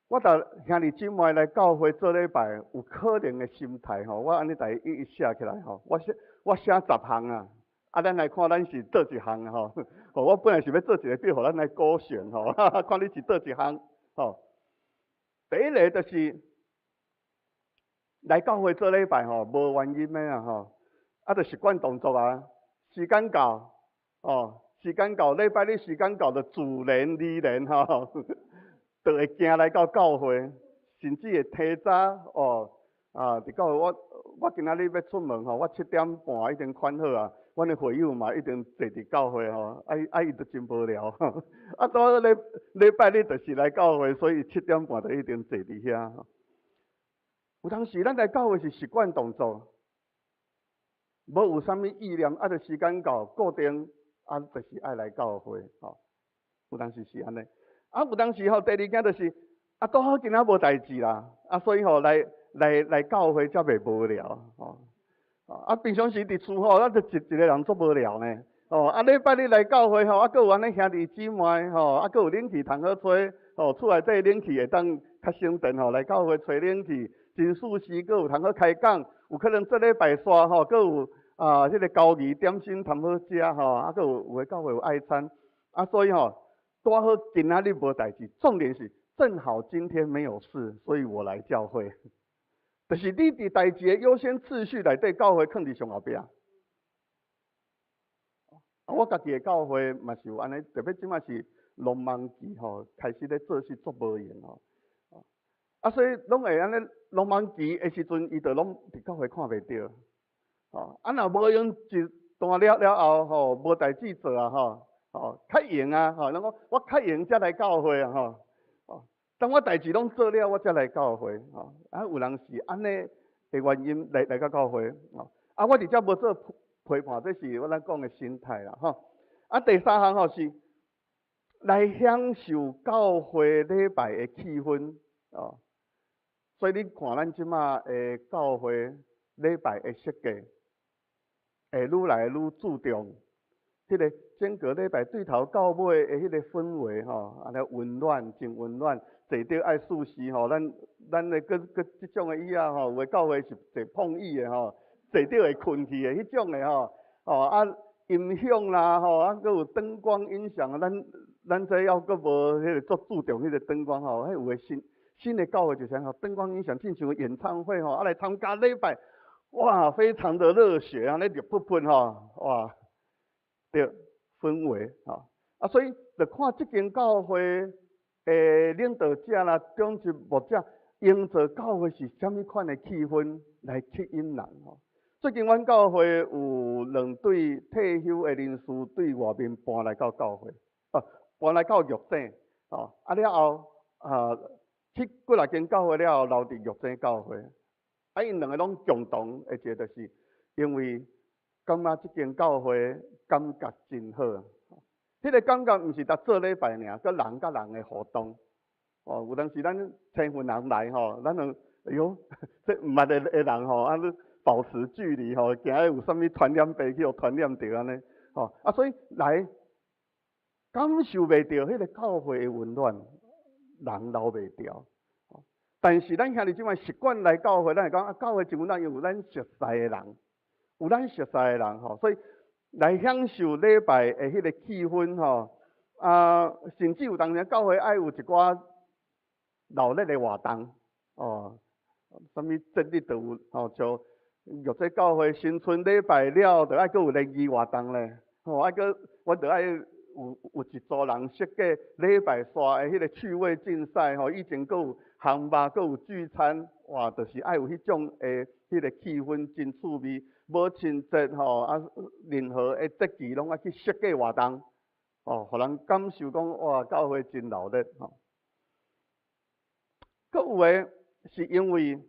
我共兄弟姊妹來教會做禮拜，有可能的心態吼，我按呢共伊一一寫起來吼，我寫10項啊，啊，咱來看咱是佗一項吼，我本來是欲做一个表，予咱來勾選吼，看你是佗一項吼。第一个就是來教會做禮拜吼，無原因的啊吼，啊，就習慣動作啊，時間到哦，時間到，禮拜日時間到就自然而然吼，就會行來到教會，甚至會提早哦啊，佇教會我我今仔日欲出門吼，我7點半已經款好啊，阮的會友嘛已經坐佇教會吼，啊啊伊就真無聊，啊到禮禮拜日就是來教會，所以7點半就已經坐佇遐。有當時咱來教會是習慣動作，無有啥物意念，啊，就時間到固定，啊，就是愛來教會，吼。有當時是按呢，啊，有當時吼，第二件就是，啊，拄好今仔無代誌啦，啊，所以吼來來來教會才袂無聊，吼。啊，平常時佇厝吼，咱就一一个人足無聊呢。哦，啊，禮拜日來教會吼，啊，閣有按呢兄弟姊妹吼，啊，閣有冷氣通好吹，吼，厝內底冷氣會當較省電吼，來教會吹冷氣，真舒適，閣有通好開講，有可能這禮拜煞吼，閣有啊，彼個交誼點心通好食吼，啊，閣有有的教會有愛餐，啊，所以吼，拄好今仔日無代誌，重點是正好今天沒有事，所以我來教會。就是你佇代誌的優先次序內底，教會囥佇上後壁。啊，我家己的教會嘛是有按呢，特別這馬是農忙期吼，開始咧做事足無閒吼。啊，所以攏會按呢農忙期的時陣，伊就攏佇教會看袂著。吼，啊，若無閒一段了了後吼，無代誌做啊吼，吼，較閒啊吼，攏講我較閒才來教會啊吼。當我代誌攏做了，我才來教會。吼，啊，有人是按呢的原因來來到教會。吼，啊，我佇遮無做批判，這是我咱講的心態啦。吼，啊，第三項吼是來享受教會禮拜的氣氛。哦，所以你看咱這馬的教會禮拜的設計，會愈來愈注重彼個整個禮拜對頭到尾的彼個氛圍吼，按呢溫暖，真溫暖。坐著愛舒適吼，咱咱的閣閣這種的椅仔吼，有的教會是坐膨椅的吼，坐著會睏去的彼種的吼，哦啊音響啦吼，啊閣有燈光音響，咱咱這猶閣無彼個足注重彼個燈光吼，彼有的新新的教會就是按呢，燈光音響親像演唱會吼，啊來參加禮拜，哇，非常的熱血啊，咧熱噴噴吼，哇，對，氛圍吼，啊所以就看這間教會的領導者啦、長執牧者，營造教會是啥物款的氣氛來吸引人吼。最近阮教會有兩對退休的人士對外面搬來到教會，啊，搬來到玉井，哦，啊了後啊，去幾若間教會了後，留佇玉井教會。啊，𪜶兩个攏共同的一个就是，因為感覺這間教會感覺真好。彼個感覺毋是焦做禮拜爾，閣人佮人的互動。哦，有當時咱生份人來吼，咱就哎喲，這毋捌的的人吼，啊，你保持距離吼，驚有啥物傳染病去予傳染著按呢，吼啊，所以來感受袂著彼個教會的溫暖，人留袂牢。但是咱兄弟姊妹習慣來教會，咱會講啊，教會真溫暖，因為有咱熟似的人，有咱熟似的人吼，所以來享受禮拜的彼個氣氛吼，啊，甚至有當時教會愛有一寡鬧熱的活動，哦，啥物節日都有吼，像玉這教會新春禮拜了，就愛閣有聯誼活動咧，吼，愛閣阮就愛有有一組人設計禮拜煞的彼個趣味競賽吼，以前閣有項目，閣有聚餐，哇，就是愛有彼種的彼個氣氛，真趣味。母親節吼，啊，任何的節期攏愛去設計活動，哦，予人感受講哇，教會真鬧熱吼。閣有的是因為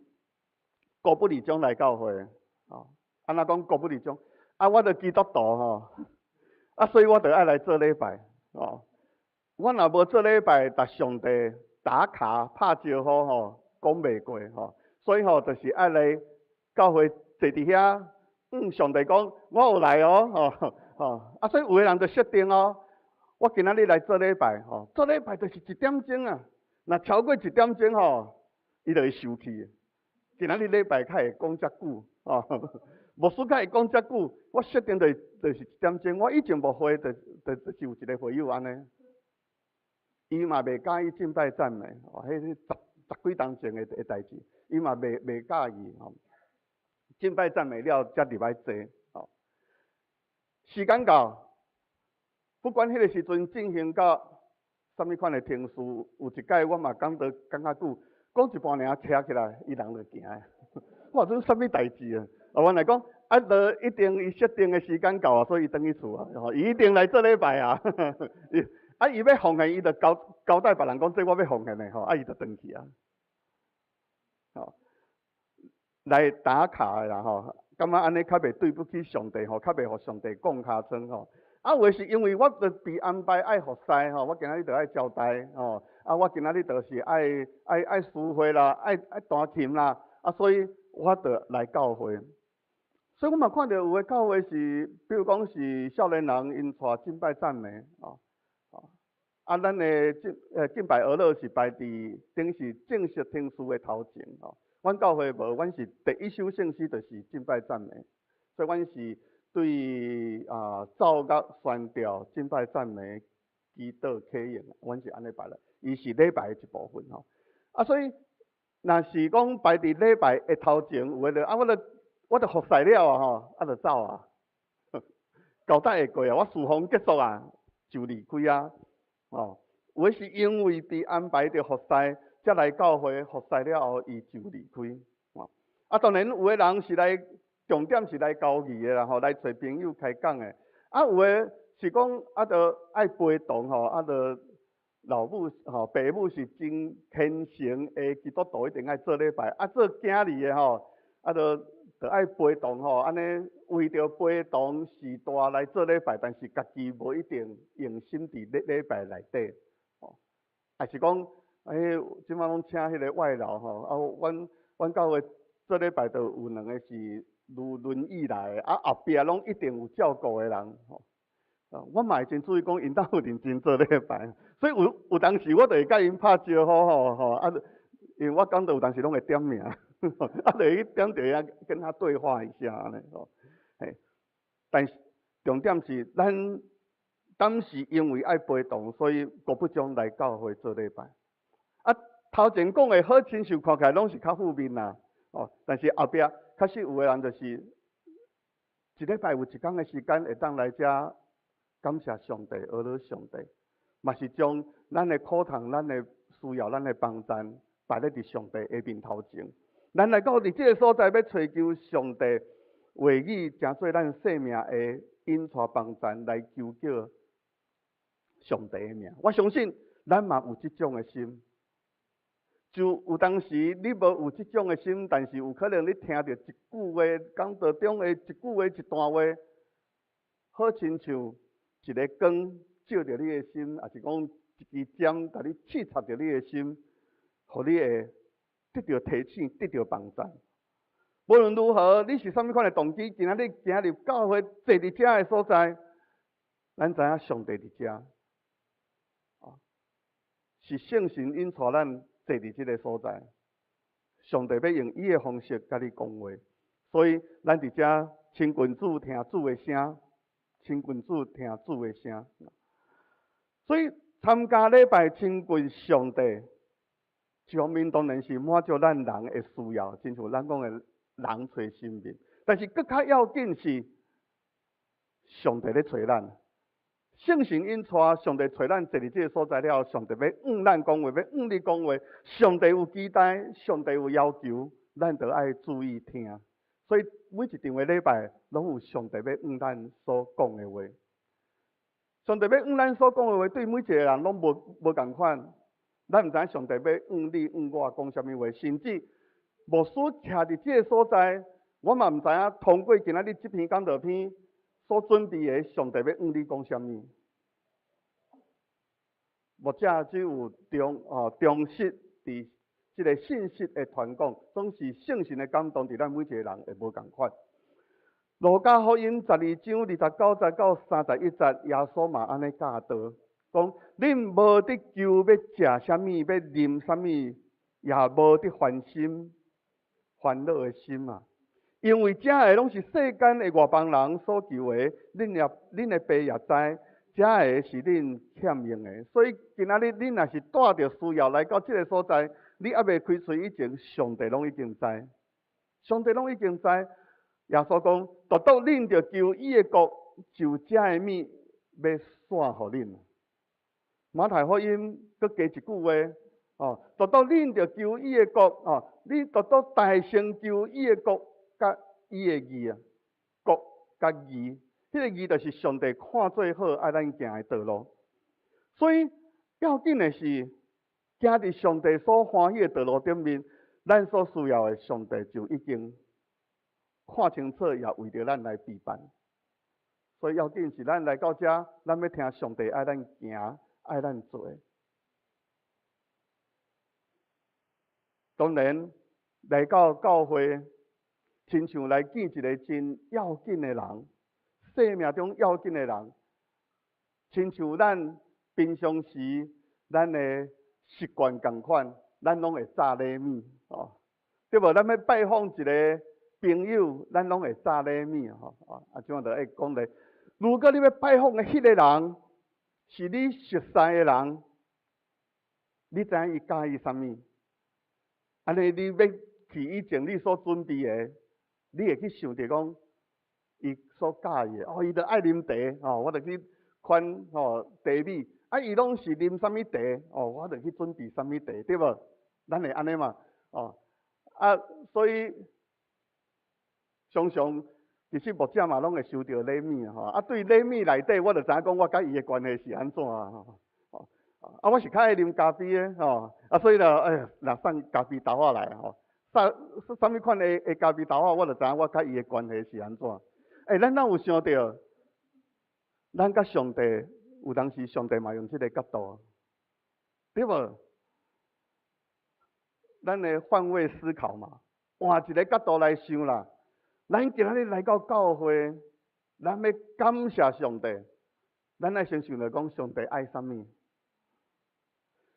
孤不離種來教會，哦，按怎講孤不離種？啊，我著基督徒吼，啊，所以我著愛來做禮拜，哦，我若無做禮拜，共上帝打卡拍招呼吼，講袂過吼，所以吼，就是愛來教會坐佇遐。嗯，上帝講，我有來哦，吼吼，啊，所以有的人就設定哦，我今仔日來做禮拜，吼，做禮拜就是一點鐘啊，若超過一點鐘吼，伊就會生氣。今仔日禮拜較會講遮久，吼，牧師較會講遮久，我設定就是一點鐘。我以前牧會就是有一個會友按呢，伊嘛袂佮意敬拜讚美，哦，彼是十十幾冬前的的代誌，伊嘛袂袂佮意吼。敬拜讚美了，才入來坐。吼，時間到，不管彼個時陣進行到啥物款的程序，有一擺我嘛講著講較久，講一半爾徛起來，伊人就行。哇，這是啥物代誌啊？啊，原來講啊，著一定伊設定的時間到啊，所以伊轉去厝啊，吼，伊一定來做禮拜啊。啊，伊欲奉獻，伊就交交代別人講，這我欲奉獻的吼，啊，伊就轉去啊。吼，來打卡的啦吼，感覺按呢較袂對不起上帝吼，較袂予上帝摃尻川吼。啊，有的是因為我著被安排愛服侍吼，我今仔日著愛招待吼，啊，我今仔日就是愛司會啦，愛彈琴啦，啊，所以我著來教會。所以我嘛看著有的教會是，比如講是少年人𪜶帶敬拜讚美，哦，啊，咱的敬拜娛樂是排佇等於是正式程序的頭前吼。阮教會無，阮是第一首聖詩就是敬拜讚美，所以阮是對奏樂宣調敬拜讚美祈禱啟應，阮是按呢排來，伊是禮拜的一部分吼。啊，所以若是講排佇禮拜的頭前，有的就啊，我就服侍了啊吼，啊就走啊，交代會過啊，我事奉結束啊，就離開啊，哦，有的是因為被安排著服侍，才來教會服侍了後，伊就離開。哦，啊，當然有的人是來重點是來交誼的啦，吼，來揣朋友開講的。啊，有的是講啊，著愛陪同吼，啊，著老母吼，爸母是真虔誠的基督徒，一定愛做禮拜。啊，做囝兒的吼，啊，著愛陪同吼，按呢為著陪同序大來做禮拜，但是家己無一定用心佇咧禮拜內底，吼，抑是講，欸，這擺攏請彼个外勞吼，啊，阮教會做禮拜就有兩个是輪輪椅來的，啊，後壁攏一定有照顧的人，吼，啊，我嘛會真注意講𪜶敢有認真做禮拜，所以有當時我就會佮𪜶拍招呼吼吼，啊，因為我講到有當時攏會點名。啊，就去點著遐跟他對話一下按呢吼，嘿，但是重點是咱當時因為愛陪同，所以閣不將來教會做禮拜。啊，頭前講的好親像看起來攏是較負面啦，哦，但是後壁確實有的人就是一禮拜有一工的時間會當來遮感謝上帝，阿羅上帝，嘛是將咱的苦痛、咱的需要、咱的幫贊擺咧佇上帝的面頭前。咱來到佇這个所在，欲揣求上帝話語，成做咱生命的引帶幫贊，來求叫上帝的名。我相信咱嘛有這種的心。就有當時你無有這種的心，但是有可能你聽著一句話，講道中的一句話、一段話，好親像一个光照著你的心，抑是講一支針共你刺插著你的心，予你會得著提醒，得著幫贊。無論如何，你是啥物款的動機，今仔日行入教會，坐佇遮的所在，咱知影上帝佇遮，是聖神引帶咱坐佇這个所在。上帝欲用伊的方式共你講話，所以咱佇遮親近主，聽主的聲，親近主，聽主的聲。所以參加禮拜親近上帝，一方面當然是滿足咱人的需要，親像咱講的人揣神面，但是閣較要緊是上帝咧揣咱，聖神引帶上帝揣咱坐佇這个所在了後，上帝欲向咱講話，欲向你講話，上帝有期待，上帝有要求，咱著愛注意聽。所以每一場的禮拜，攏有上帝欲向咱所講的話。上帝欲向咱所講的話，對每一個人攏無仝款。咱毋知影上帝欲向你、向我講啥物話，甚至牧師徛佇這个所在，我嘛毋知影通過今仔日這篇講道篇所準備的，上帝欲向你講啥物。牧者只有忠實佇這个信息的傳講，總是聖神的感動，佇咱每一个人會無仝款。路加福音12章29節到31節，耶穌嘛按呢教導，講恁無得求欲食啥物，欲啉啥物，也無得煩心、煩惱的心啊！因為這个攏是世間的外邦人所求的，恁的爸也知，這个是恁欠用的。所以今仔日恁若是帶著需要來到這个所在，你猶未開喙以前，上帝攏已經知，上帝攏已經知。耶穌講，獨獨恁著求伊的國，就這个物欲散予恁。馬太福音閣加一句話，哦，獨獨恁著求伊的國，哦，你獨獨大先求伊的國佮伊的義啊，國佮義，彼个義就是上帝看做好愛咱行的道路。所以要緊的是，行佇上帝所歡喜的道路頂面，咱所需要的，上帝就已經看清楚，也為著咱來備辦。所以要緊是咱來到遮，咱欲聽上帝愛咱行，愛咱做。當然來到教會，親像來見一个真要緊的人，生命中要緊的人，親像咱平常時咱的習慣仝款，咱攏會紮禮物，哦，對無？咱欲拜訪一个朋友，咱攏會紮禮物，吼，啊，這樣就愛講咧。如果你欲拜訪的彼个人是你熟似的人，你知影伊佮意啥物？按呢，你欲去以前你所準備的，你會去想著講，伊所佮意的，哦，伊著愛啉茶，哦，我著去款吼茶米，啊，伊攏是啉啥物茶，哦，我著去準備啥物茶，對無？咱會按呢嘛，哦，啊，所以常常其實牧者嘛攏會收著禮物吼，啊，對禮物內底，我就知影講我佮伊的關係是按怎啊，吼。啊，我是較愛啉咖啡的吼，啊，所以咧，哎呀，若送咖啡豆仔來吼，送啥物款的咖啡豆仔，我就知影我佮伊的關係是按怎。欸，咱哪有想著，咱佮上帝有當時上帝嘛用這个角度，對無？咱的換位思考嘛，換一个角度來想啦。咱今仔日來到教會，咱欲感謝上帝，咱愛先想著講上帝愛啥物。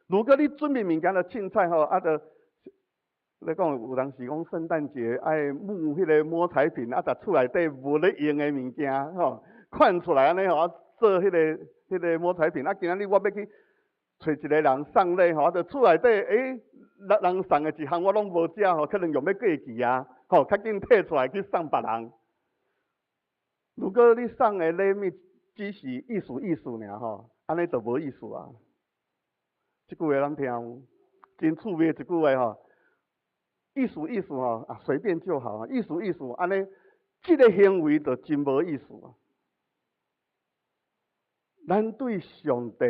如果你準備物件著凊彩吼，啊，著咧講有當時講聖誕節愛募彼个摸彩品，啊，著厝內底無咧用的物件吼，款出來按呢吼，啊，做彼个摸彩品。啊，今仔日我欲去揣一个人送禮吼，啊，著厝內底，欸，人送的一項我攏無食吼，可能用欲過期啊，吼，較緊提出來去送別人。如果你送的禮物只是意思意思爾吼，按呢就無意思啊。這句話咱聽有，真趣味一句話吼，意思意思吼，啊，隨便就好，意思意思，按呢，這个行為就真無意思啊。咱對上帝，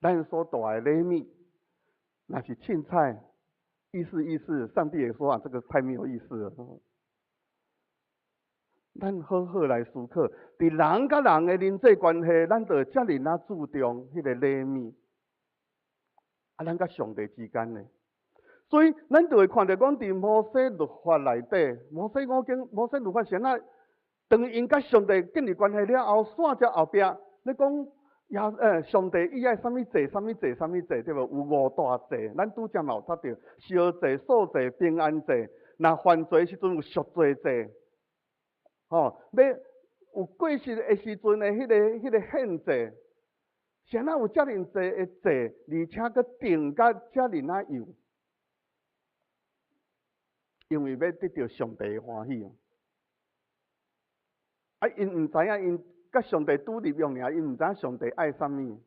咱所帶的禮物，若是凊彩，意思意思，上帝也說啊，這個太沒有意思了。咱好好來思考，佇人佮人的人際關係，咱就會遮爾仔注重彼个禮物。啊，咱佮上帝之間呢？所以，咱就會看著講，佇摩西律法內底，摩西五經、摩西律法是按怎？當𪜶佮上帝建立關係了後，煞才後壁咧講耶上帝伊愛啥物祭、啥物祭、啥物祭，對無？有五大祭，咱拄才嘛有讀著，燒祭、素祭、平安祭，若犯罪時陣有贖罪祭。吼，欲有過失的時陣的彼个獻祭，是按怎有遮爾濟的祭，而且閣定甲遮爾仔幼，因為欲得著上帝的歡喜。啊，𪜶毋知影，𪜶佮上帝拄入約爾，𪜶毋知影上帝愛啥物，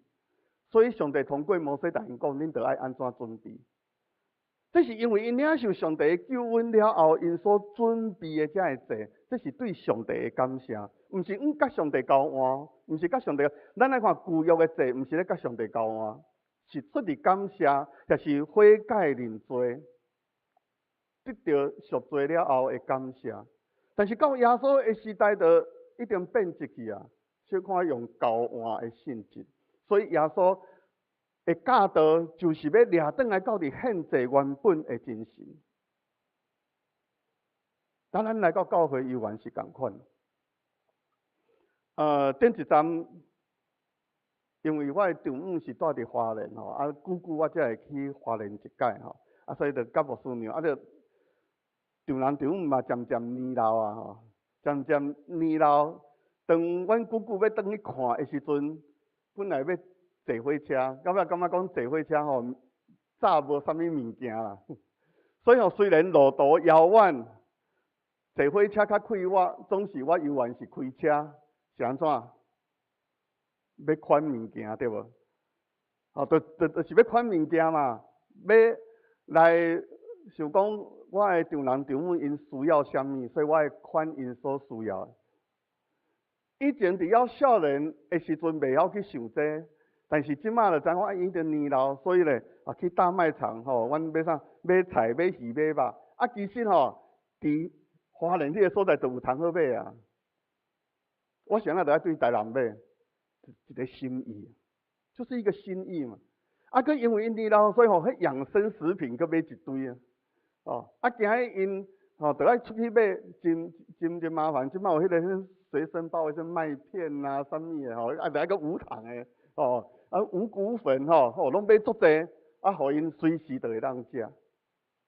所以上帝通過摩西共𪜶講，恁著愛按怎準備。這是因為𪜶領受上帝的救恩了後，𪜶所準備的這个祭，這是對上帝的感謝，毋是毋佮上帝交換，毋是佮上帝。咱來看舊約的祭，毋是咧佮上帝交換，是出自感謝，抑是悔改認罪，得著贖罪了後的感謝。但是到耶穌的時代，就已經變質去啊，小可用交換的性質，所以耶穌的教導就是欲掠轉來到佇獻祭原本的精神。當咱來到教會，猶原是仝款。頂一站，因為我的丈母是住佇花蓮吼，啊，久久我才會去花蓮一擺吼，啊，所以就佮牧師娘，啊，就丈人丈母嘛漸漸年老啊吼，漸漸年老，當阮久久欲轉去看的時陣，本來欲坐火車，到尾感覺講坐火車吼，早無啥物物件啦，所以吼雖然路途遙遠，坐火車較快活，總是我猶原是開車，是按怎？欲款物件對無？吼，就是欲款物件嘛，欲來想講我的丈人丈母𪜶需要啥物，所以我會款𪜶所需要的。以前佇猶少年的時陣，袂曉去想這個。但是這馬就知影我已經年老，所以咧啊去大賣場吼，阮買啥買菜買魚買肉，啊其實吼，佇花蓮彼个所在就有通好買啊。我想啊，就愛對台南買，一个心意，就是一個心意嘛。啊，閣因為𪜶年老，所以吼，彼養生食品閣買一堆啊。哦，啊，驚𪜶吼，著愛出去買，真真真麻煩。這馬有彼个隨身包，啥麥片啊，啥物的吼，啊，著愛閣無糖的，哦，啊五穀粉吼，吼攏買足濟，啊，予𪜶隨時就會當食，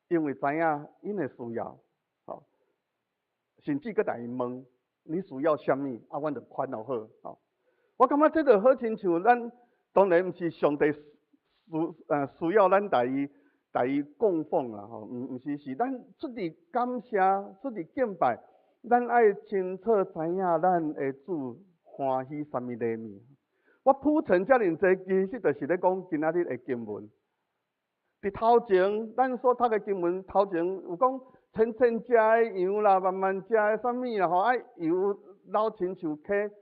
因為知影𪜶的需要，吼，甚至閣共𪜶問，你需要啥物，啊，阮就款予好，吼。我感覺這就好親像咱當然毋是上帝需要咱共伊供奉啦，吼，毋是，是咱出佇感謝，出佇敬拜，咱愛清楚知影咱的主歡喜啥物禮物。我鋪陳遮爾濟，其實就是咧講今仔日的經文。佇頭前，咱所讀的經文頭前有講，千千隻的羊啦，萬萬隻的啥物啦，吼，愛油滷親像溪，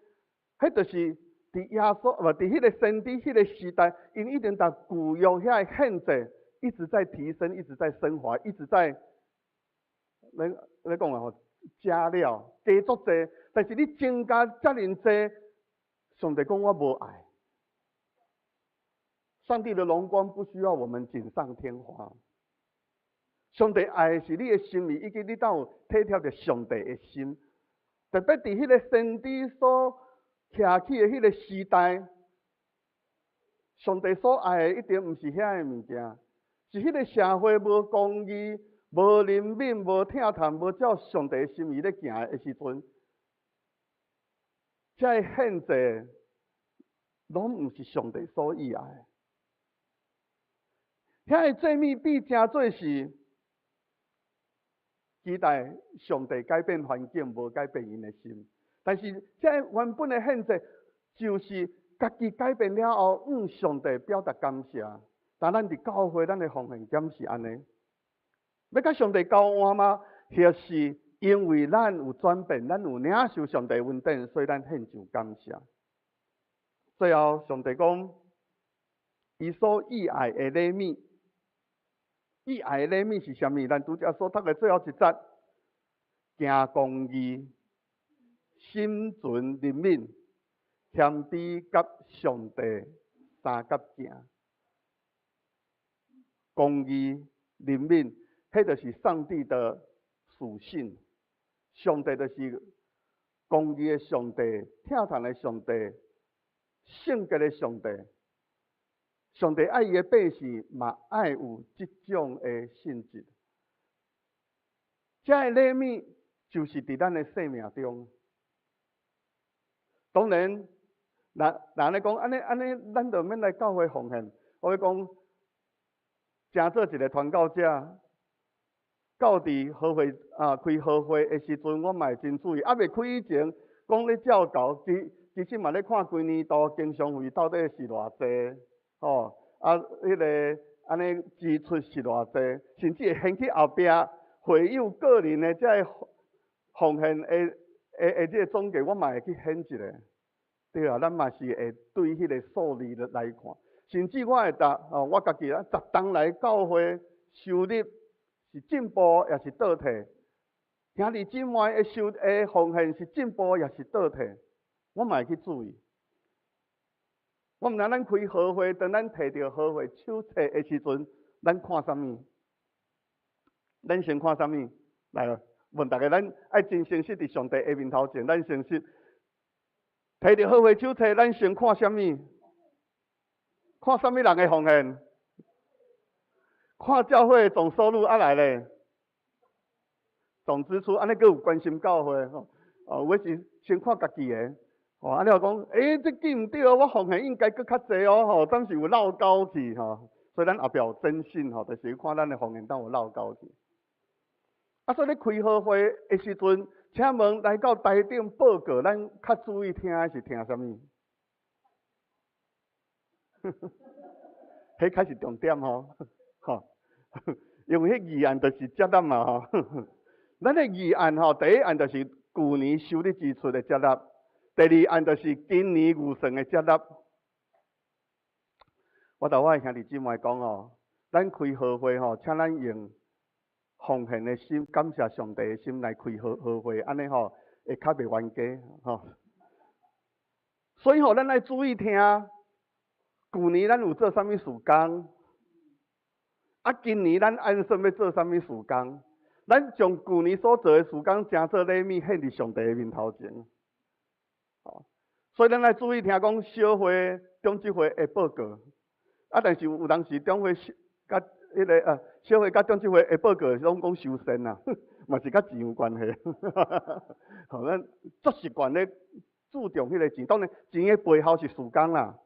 彼就是佇耶穌，無佇彼个先知彼个時代，𪜶一定逐舊約遐个獻祭一直在提升，一直在升華，一直在，咧咧講啊吼，加料加足濟，但是你增加遮爾濟，上帝講我無愛。上帝的榮光不需要我們錦上添花。上帝愛的是你的心意，以及你敢有體貼著上帝的心。特別佇彼个先知所徛起的彼个時代，上帝所愛的一定毋是遐个物件，是彼个社會無公義、無憐憫、無疼痛、無照上帝心意咧行的時陣，這个獻祭攏毋是上帝所喜愛的。遐个祭物變成做是期待上帝改變環境，無改變𪜶的心。但是這个原本的獻祭，就是家己改變了後，向上帝表達感謝。但咱佇教會，咱的奉獻敢是按呢？欲佮上帝交換嗎？或是因為咱有轉變，咱有領受上帝恩典，所以咱獻上感謝。最後，上帝講，伊所喜愛的禮物，喜愛的禮物是啥物？咱拄才所讀的最後一節，行公義、心存憐憫、謙卑佮上帝相佮行。公義、憐憫，彼就是上帝的屬性。上帝就是公義的上帝、疼痛的上帝、聖潔的上帝。上帝愛伊的百姓，嘛愛有這種的性質。這个禮物就是佇咱的生命中。當然，若若咧講按呢按呢，咱就免來教會奉獻。我欲講，成做一个傳教者，到佇和會啊開和會的時陣，我嘛會真注意。猶未開以前，講咧教導，其實嘛咧看規年度經常費到底是偌濟，吼啊，彼个按呢支出是偌濟，甚至會掀去後壁會友個人的這个奉獻的這個總計，我嘛會去掀一下。對啊，咱嘛是會對彼个數字來看，甚至我會答哦，我家己啊，十冬來教會收入是進步抑是倒退？兄弟姊妹的收的奉獻是進步抑是倒退？我嘛會去注意。我毋知咱開和會，當咱提著和會手冊的時陣，咱看啥物？咱先看啥物？來，問大家，咱愛真誠實佇上帝的面頭前，咱誠實。提著和會手冊，咱先看啥物？看啥物人的奉獻？看教會總收入啊來咧，總支出，按呢閣有關心教會吼？哦，我是先看家己的，哦，按呢講，欸，這記毋對哦，我奉獻應該閣較濟哦，吼，當時有落勾去吼，所以咱後壁有徵信吼，就是看咱的奉獻敢有落勾去。啊，所以咧開和會的時陣，請問來到台頂報告，咱較注意聽的是聽啥物？彼較是重點吼，吼，因為彼議案就是接納嘛吼。咱的議案吼，第一案就是舊年收入支出的接納，第二案就是今年預算的接納。我同我的兄弟姊妹讲吼，咱开好会吼，请咱用奉献的心、感谢上帝的心来开好好会，按呢吼会较袂冤家吼。所以吼，咱爱注意听，旧年咱有做啥物事工，啊，今年咱按算欲做啥物事工？咱将旧年所做的事工，成做礼物献伫上帝的面头前。吼，所以咱爱注意听讲，小会、长执会的报告。啊，但是有当时长会佮彼个小会佮长执会的报告拢讲收钱啦，嘛是佮钱有关系。吼，咱足习惯咧注重彼个钱，当然钱的背后是事工啦，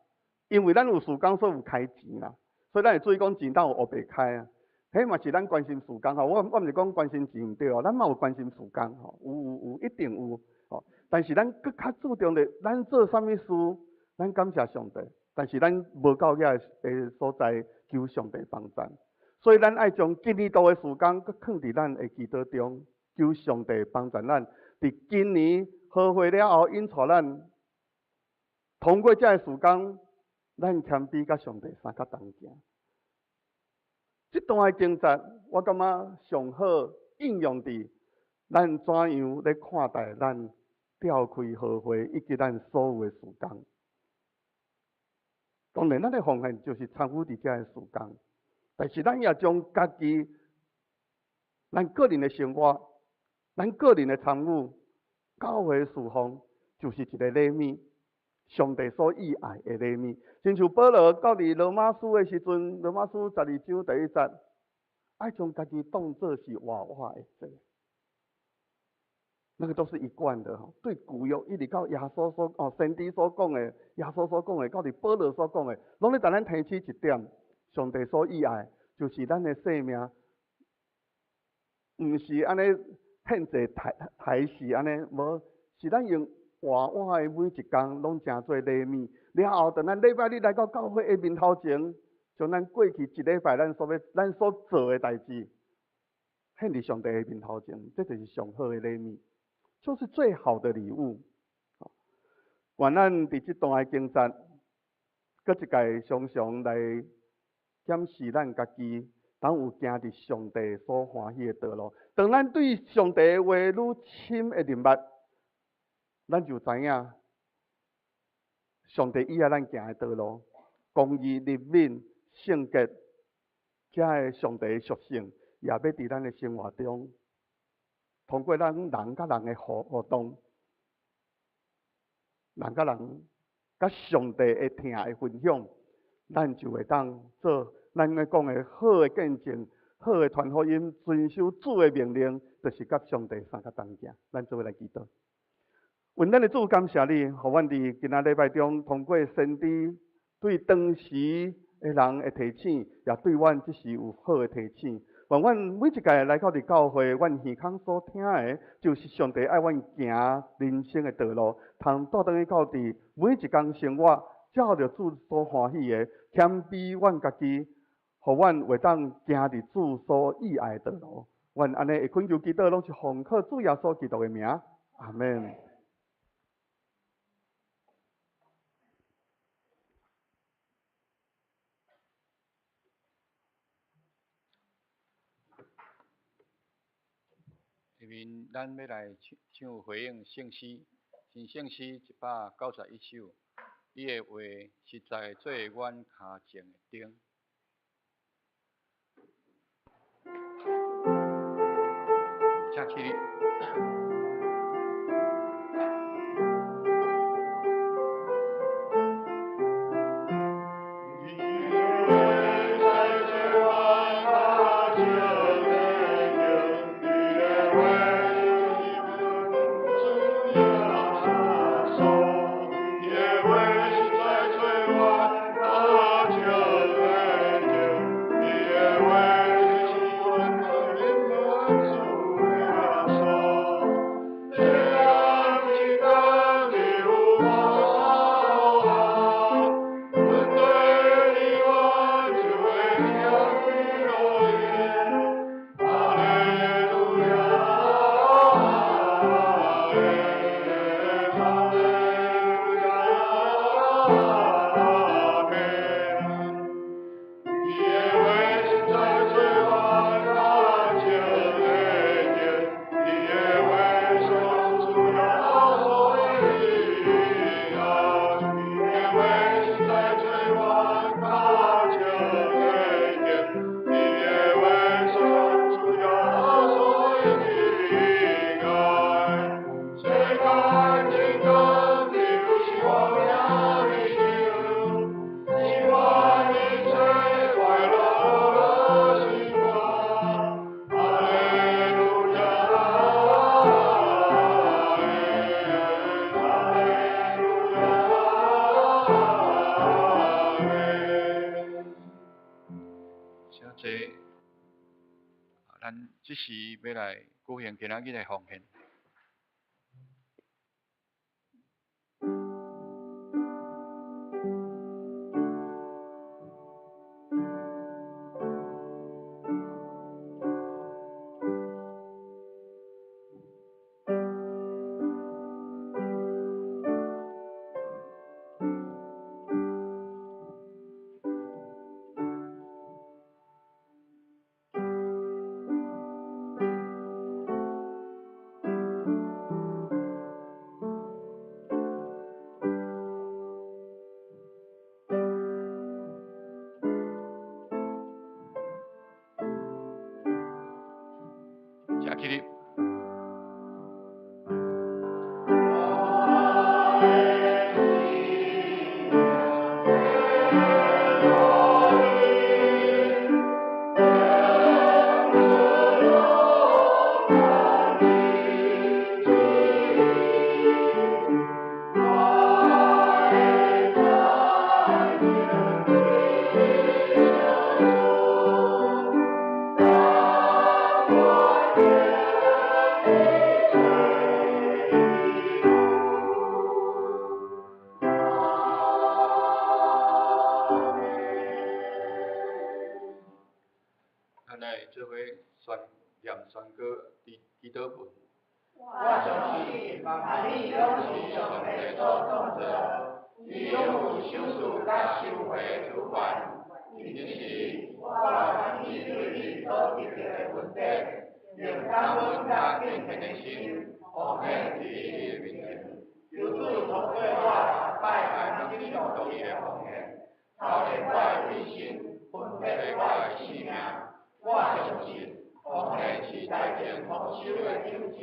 因为咱有事工，所以有开钱啦，所以咱会注意讲钱敢有乌白开啊。彼嘛是咱关心事工吼，我毋是讲关心钱毋对哦，咱嘛有关心事工吼，有有有，一定有吼。但是咱阁较注重咧，咱做啥物事，咱感谢上帝。但是咱无到遐个所在求上帝帮助，所以咱爱将今年度的事工阁囥伫咱的祈祷中，求上帝帮助咱。伫今年好会了后，引带咱通过这个事工，咱谦卑佮上帝相佮同行。这段的经节，我感觉上好应用伫咱怎样咧看待咱召开好会以及咱所有的事工。当然，咱的奉献就是参与伫这个事工，但是咱也将家己、咱个人的生活、咱个人的参与、教会事奉，就是一个礼物，上帝所喜爱的礼物。亲像保罗到伫罗马书的时阵，罗马书12章第1节，爱将家己当做是活活的祭。那个都是一贯的吼，对旧约一直到耶稣所哦，先知所讲的，耶稣所讲的，到伫保罗所讲的，拢咧共咱提醒一点：上帝所喜爱，就是咱的生命，毋是按呢献祭刣刣死按呢，无是咱用活活的每一工拢成做礼物。了后，当咱礼拜日来到教会的面头前，将咱过去一礼拜咱所欲咱所做的代志，献伫上帝的面头前，这就是上好的礼物。就是最好的礼物。愿咱伫这段的经节，阁一摆常常来检视咱家己，当有行伫上帝所欢喜的道路。当咱对上帝的话愈深的认捌，咱就知影上帝喜爱咱行的道路，公义、怜悯、圣洁，这个上帝的属性，也欲伫咱的生活中。通过咱人佮人的互互动，人佮人佮上帝的疼的分享，咱就会当做咱咧讲的好的见证，好的传福音，遵守主的命令，就是佮上帝相佮同行。咱做伙来祈祷。愿咱的主感谢你，予阮伫今仔礼拜中，通过先知对当时的人的提醒，也对阮这时有好的提醒。愿阮每一届来到伫教会，阮耳孔所听的，就是上帝爱阮行人生的道路，通带转去到伫每一工生活，照著主所欢喜的，谦卑阮家己，予阮会当行伫主所喜爱的道路。阮按呢会恳求祈祷，拢是奉靠主耶稣基督的名，阿们。下面咱欲来唱唱回应圣诗，新圣诗191首，伊的话实在做阮跤前的灯。请起立。耶。咱這時欲來舉行今仔日的奉獻。請起立。咱來做伙宣念宣告祈禱文。我相信萬物攏是上帝所創造，伊擁有賞賜佮收回的主權。因此，我歡喜對你所得著的恩典，用感恩佮敬虔的心，奉獻佇你的面前。求主通過我逐擺安怎獻伊的奉獻，操練我的品性，分配我的性命。我相信奉獻是財政豐收的種子，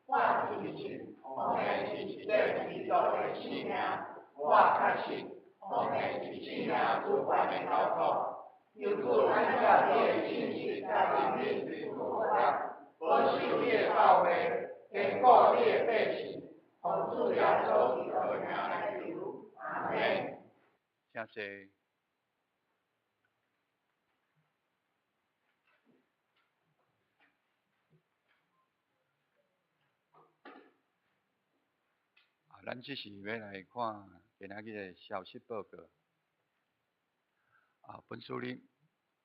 我相信奉獻是實際基督的性命。我確信奉獻是生命主權的交託。求主按照你的信實佮憐憫賜福我，保守你的教會，堅固你的百姓。奉主耶穌基督的名來求，阿們。請坐。咱這時欲來看今仔日的消息報告。本主日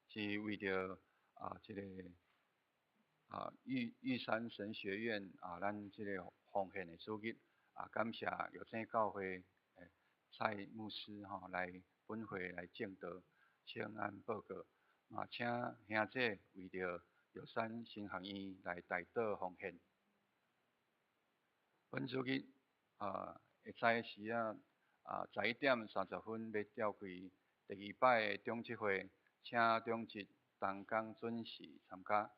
是為著這个玉山神學院咱這个奉獻的主日感謝玉井教會蔡牧師吼來本會來證道，請安報告。請兄姐為著玉山神學院來代禱奉獻。本主日會早時11點30分欲召開第二擺的長執會，請長執同工準時參加。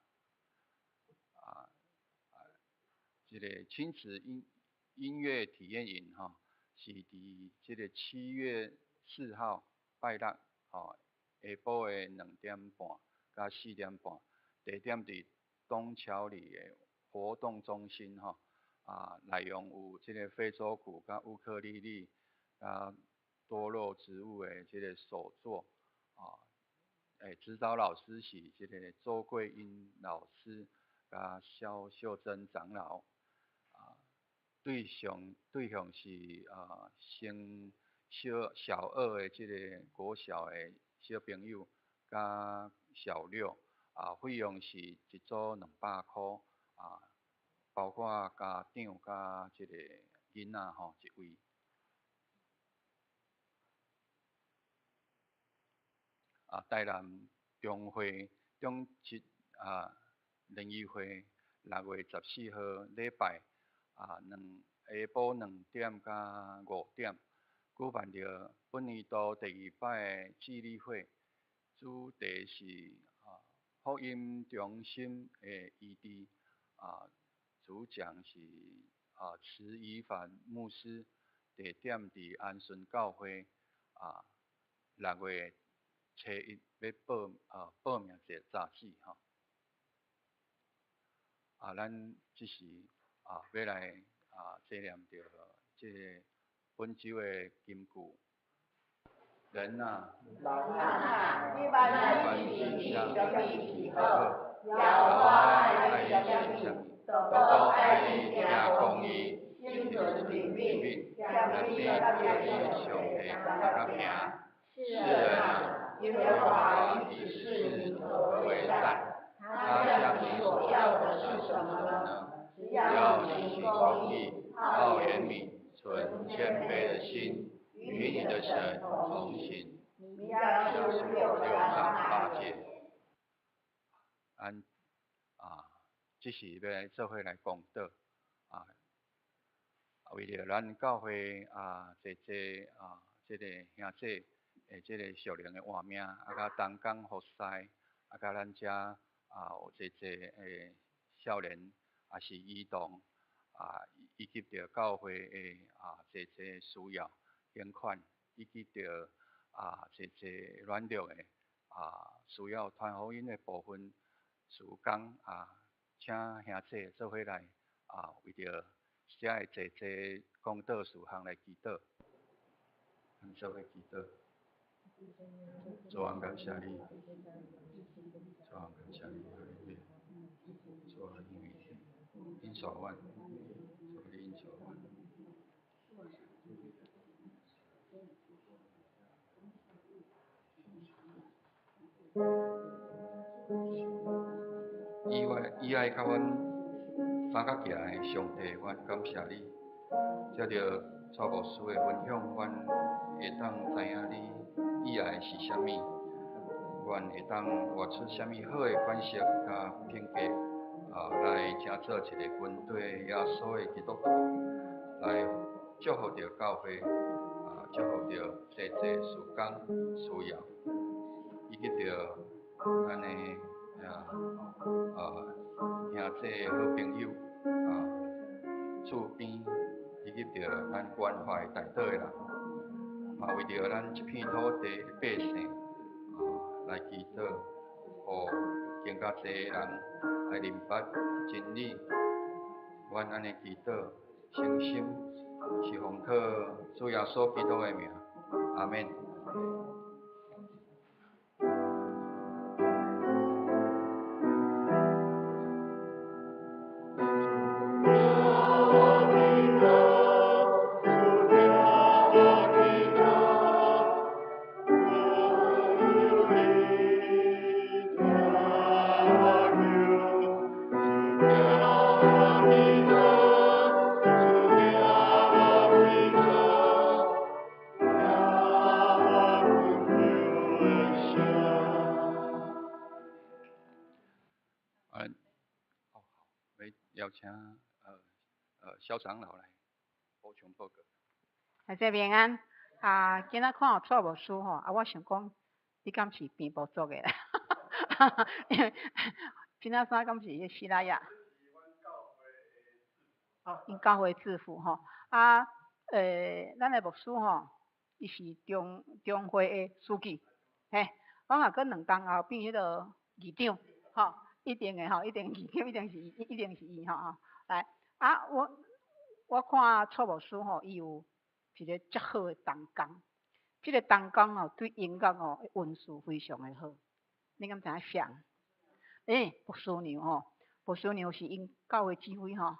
這个親子音樂體驗營吼，是佇這个7月4號拜六吼，下晡的2點半到4點半，地點佇東橋里的活動中心吼。內容有這个非洲鼓、佮烏克麗麗、佮多肉植物的這个手作，指導老師是這个周桂英老師佮蕭秀珍長老，對象是升小二的這个國小的小朋友佮小六，費用是一組200箍，包括家長佮這个囡仔吼一位。台南中會中職聯誼會6月14號禮拜下晡2點到5點，舉辦著本年度第二擺的智理會，主題是福音中心的醫治，主講是慈宜凡牧師，地點佇安順教會，6月初一欲報名者早止吼。咱這時欲來紀念著這个本週的金句。人啊，人啊，你万事啥物是好？耶和华爱啥物，就都愛你行公義，心存憐憫，謙卑佮上帝相佮行。世人啊，耶和華已指示你何為善，他向你所要的是什麼呢？只要你行公義，好憐憫，存謙卑的心，與你的神同行。彌迦書6章8節。咱啊，這是欲來做伙來講道啊，為著咱教會啊，濟濟啊，這个兄弟的這個屬靈的活命，啊，佮同工服侍，啊，佮咱遮啊有濟濟的少年，也是兒童啊，以及著教會的啊濟濟需要捐款，以及著啊濟濟軟弱的啊需要傳福音的部分事工啊，請兄弟做伙來啊，為著遮的濟濟講道事項來祈禱，咱做伙祈禱。主啊，感謝你，主啊，感謝你，哈利路亞。主啊，因為恩賜阮，主你恩賜阮。以我以愛佮阮相佮行的上帝，阮感謝你。藉著蔡牧師的分享，阮會當知影你意愛是啥物，阮會當活出啥物好的款式佮品格，啊，來成做一个跟隨耶穌的基督徒，來祝福著教會，啊，祝福著濟濟事工需要，以及著咱的啊啊兄弟好朋友啊，厝邊，以及著咱關懷大島的人，嘛為著咱這片土地的百姓啊來祈禱，予更較濟人來認捌真理。阮按呢祈禱，誠心是奉靠主耶穌基督的名，阿們。邀請蕭長老來補充報告。大家平安。啊，今仔看蔡牧師吼，啊，我想講，你敢是平埔族的啦？因為今仔衫敢是彼西拉雅？哦，𪜶教會制服吼。啊，咱的牧師吼，伊是中中會的書記，嘿，我若閣兩冬後變彼个議長，吼，一定的吼，一定議長，一定是伊，一定是伊吼吼。來，啊，我看蔡牧師吼，伊有一个足好的同工，這个同工吼，對音樂吼恩賜非常的好。你敢知影誰？欸，牧師娘吼，牧師娘是𪜶教會指揮吼。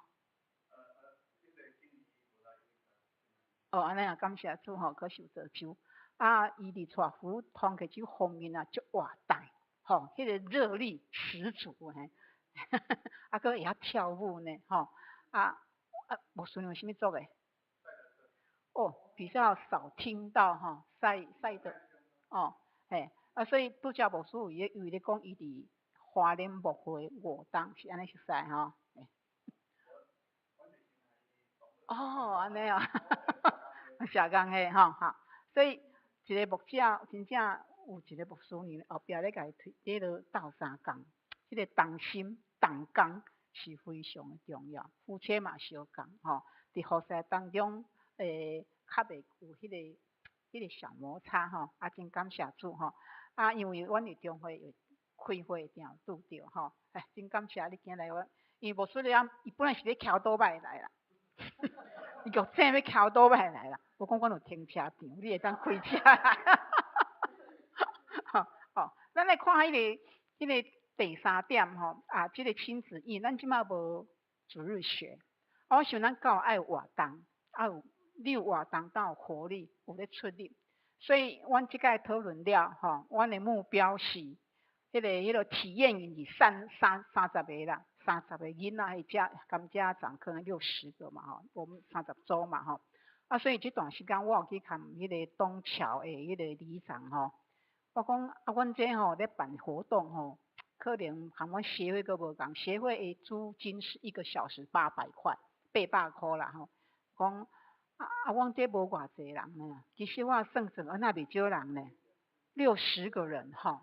哦，按呢啊，感謝主吼，閣受造就。啊，伊佇帶福通課這方面啊，足活動，吼，彼个熱力十足嘿。啊，閣會曉跳舞呢，吼。啊啊，牧師娘啥物族的？哦，比較少聽到吼，賽賽的，哦，嘿，啊，所以拄才牧師有咧有咧講，伊佇花蓮牧會五冬是按呢熟似吼。哦，按呢哦，社工的吼吼，所以一个牧者真正有一個牧師娘後壁咧共伊推，咧落鬥相共，這个同心同工是非常的重要。夫妻嘛相共吼，佇服侍當中，較袂有彼个小摩擦吼，啊，真感謝主吼，啊，因為阮佇中會有開會定有拄著吼，哎，真感謝你今來我，因為牧師咧，伊本來是咧騎倒擺來啦，伊叫請欲騎倒擺來啦，無講阮有停車場，你會當開車來。看彼个第三点吼，啊，這个親子營，咱這馬無主日學，啊，我想咱教會愛有活動，啊有你有活動，才有活力，有咧出力。所以，阮這擺討論了吼，阮的目標是彼个體驗營是三十个啦，三十個囡仔彼遮含家長可能60個嘛吼，我們三十組嘛吼。啊，所以這段時間我有去共彼個東僑的彼個里長吼，我講啊，阮這吼咧辦活動吼，可能含阮協會閣無仝，協會的租金是一個小時800塊，800箍啦吼。講啊啊，阮這無偌濟人呢，其實我算算，啊那袂少人呢，60個人吼，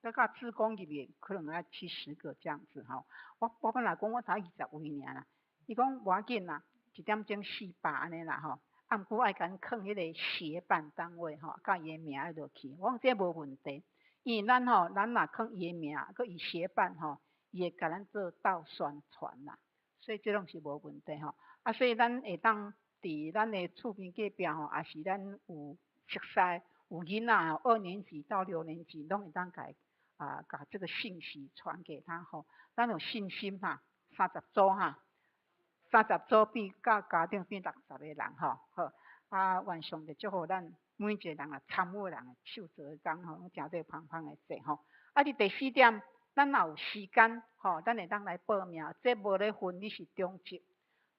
閣佮志工入去可能愛70個這樣子吼。我本來講我才20位爾啦，伊講無要緊啦，一點鐘400按呢啦吼。啊，毋過愛共囥彼個協辦單位吼，佮伊的名落去，我講這無問題，因為咱吼，咱若囥伊的名，閣伊協辦吼，伊會共咱做鬥宣傳啦，所以這攏是無問題吼。啊，所以咱會當佇咱的厝邊隔壁吼，也是咱有熟似有囡仔吼，二年級到六年級攏會當共啊，共這個信息傳給他吼。咱有信心哈，三十組哈。三十組變佮家長變60個人吼，好啊！願上帝祝福咱每一個人啊，參與人的手做的工吼，攏誠濟芳芳的勢吼。啊，佇第四點，咱若有時間吼，咱會當來報名。這無咧分你是長職，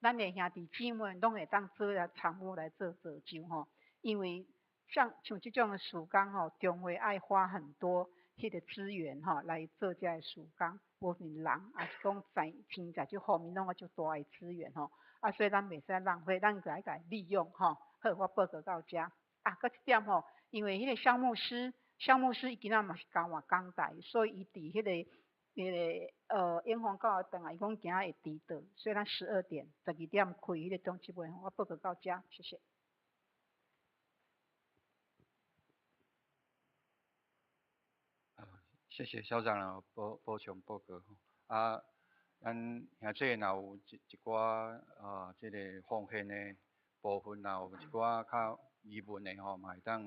咱的兄弟姊妹攏會當做來參與來做座上吼。因為像這種的事工吼，中會愛花很多彼個資源吼來做這个事工。無論人，抑是講在錢財這方面，攏愛足大的資源吼。啊，所以咱袂使浪費，咱該共利用吼。好，我報告到遮。啊，閣一點吼，因為彼個蕭牧師，蕭牧師伊今仔嘛是交換講台，所以伊佇彼個英皇教會轉來，伊講今仔會遲到，所以咱12點、12點開彼個總集會。我報告到遮，謝謝。謝謝校長的補充報告。啊，咱兄弟若有一寡啊，這個奉獻的部分，若有一寡較疑問的吼，嘛會當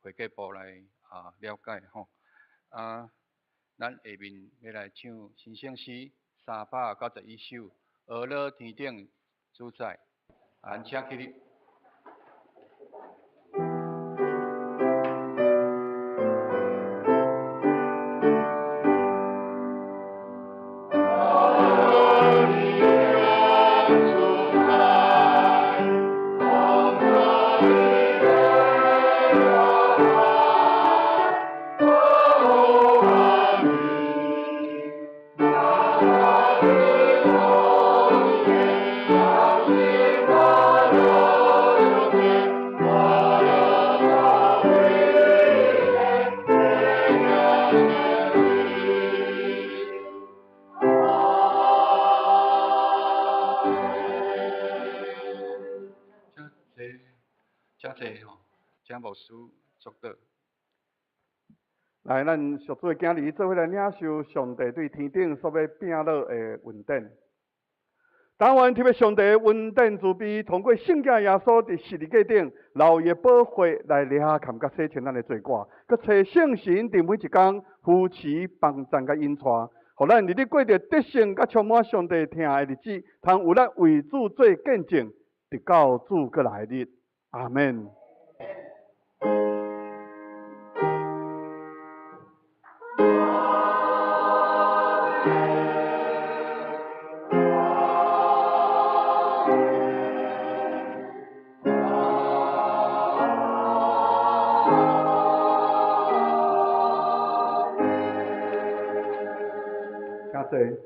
會計部來啊了解吼。啊，咱下面欲來唱新聖詩391首《呵咾天頂主宰》，啊，咱請起立。請牧師祝禱。來，咱屬主的囝兒做伙來領受上帝對天頂所欲摒落的恩典。但願特別上帝恩典慈悲，通過聖子耶穌佇十字架頂流伊的寶血來掠砍佮洗清咱的罪過，閣差聖神佇每一工扶持幫贊佮引帶，予咱日日過著得勝佮充滿上帝疼的日子，通有力為主做見證，直到主閣來日。阿們。請坐。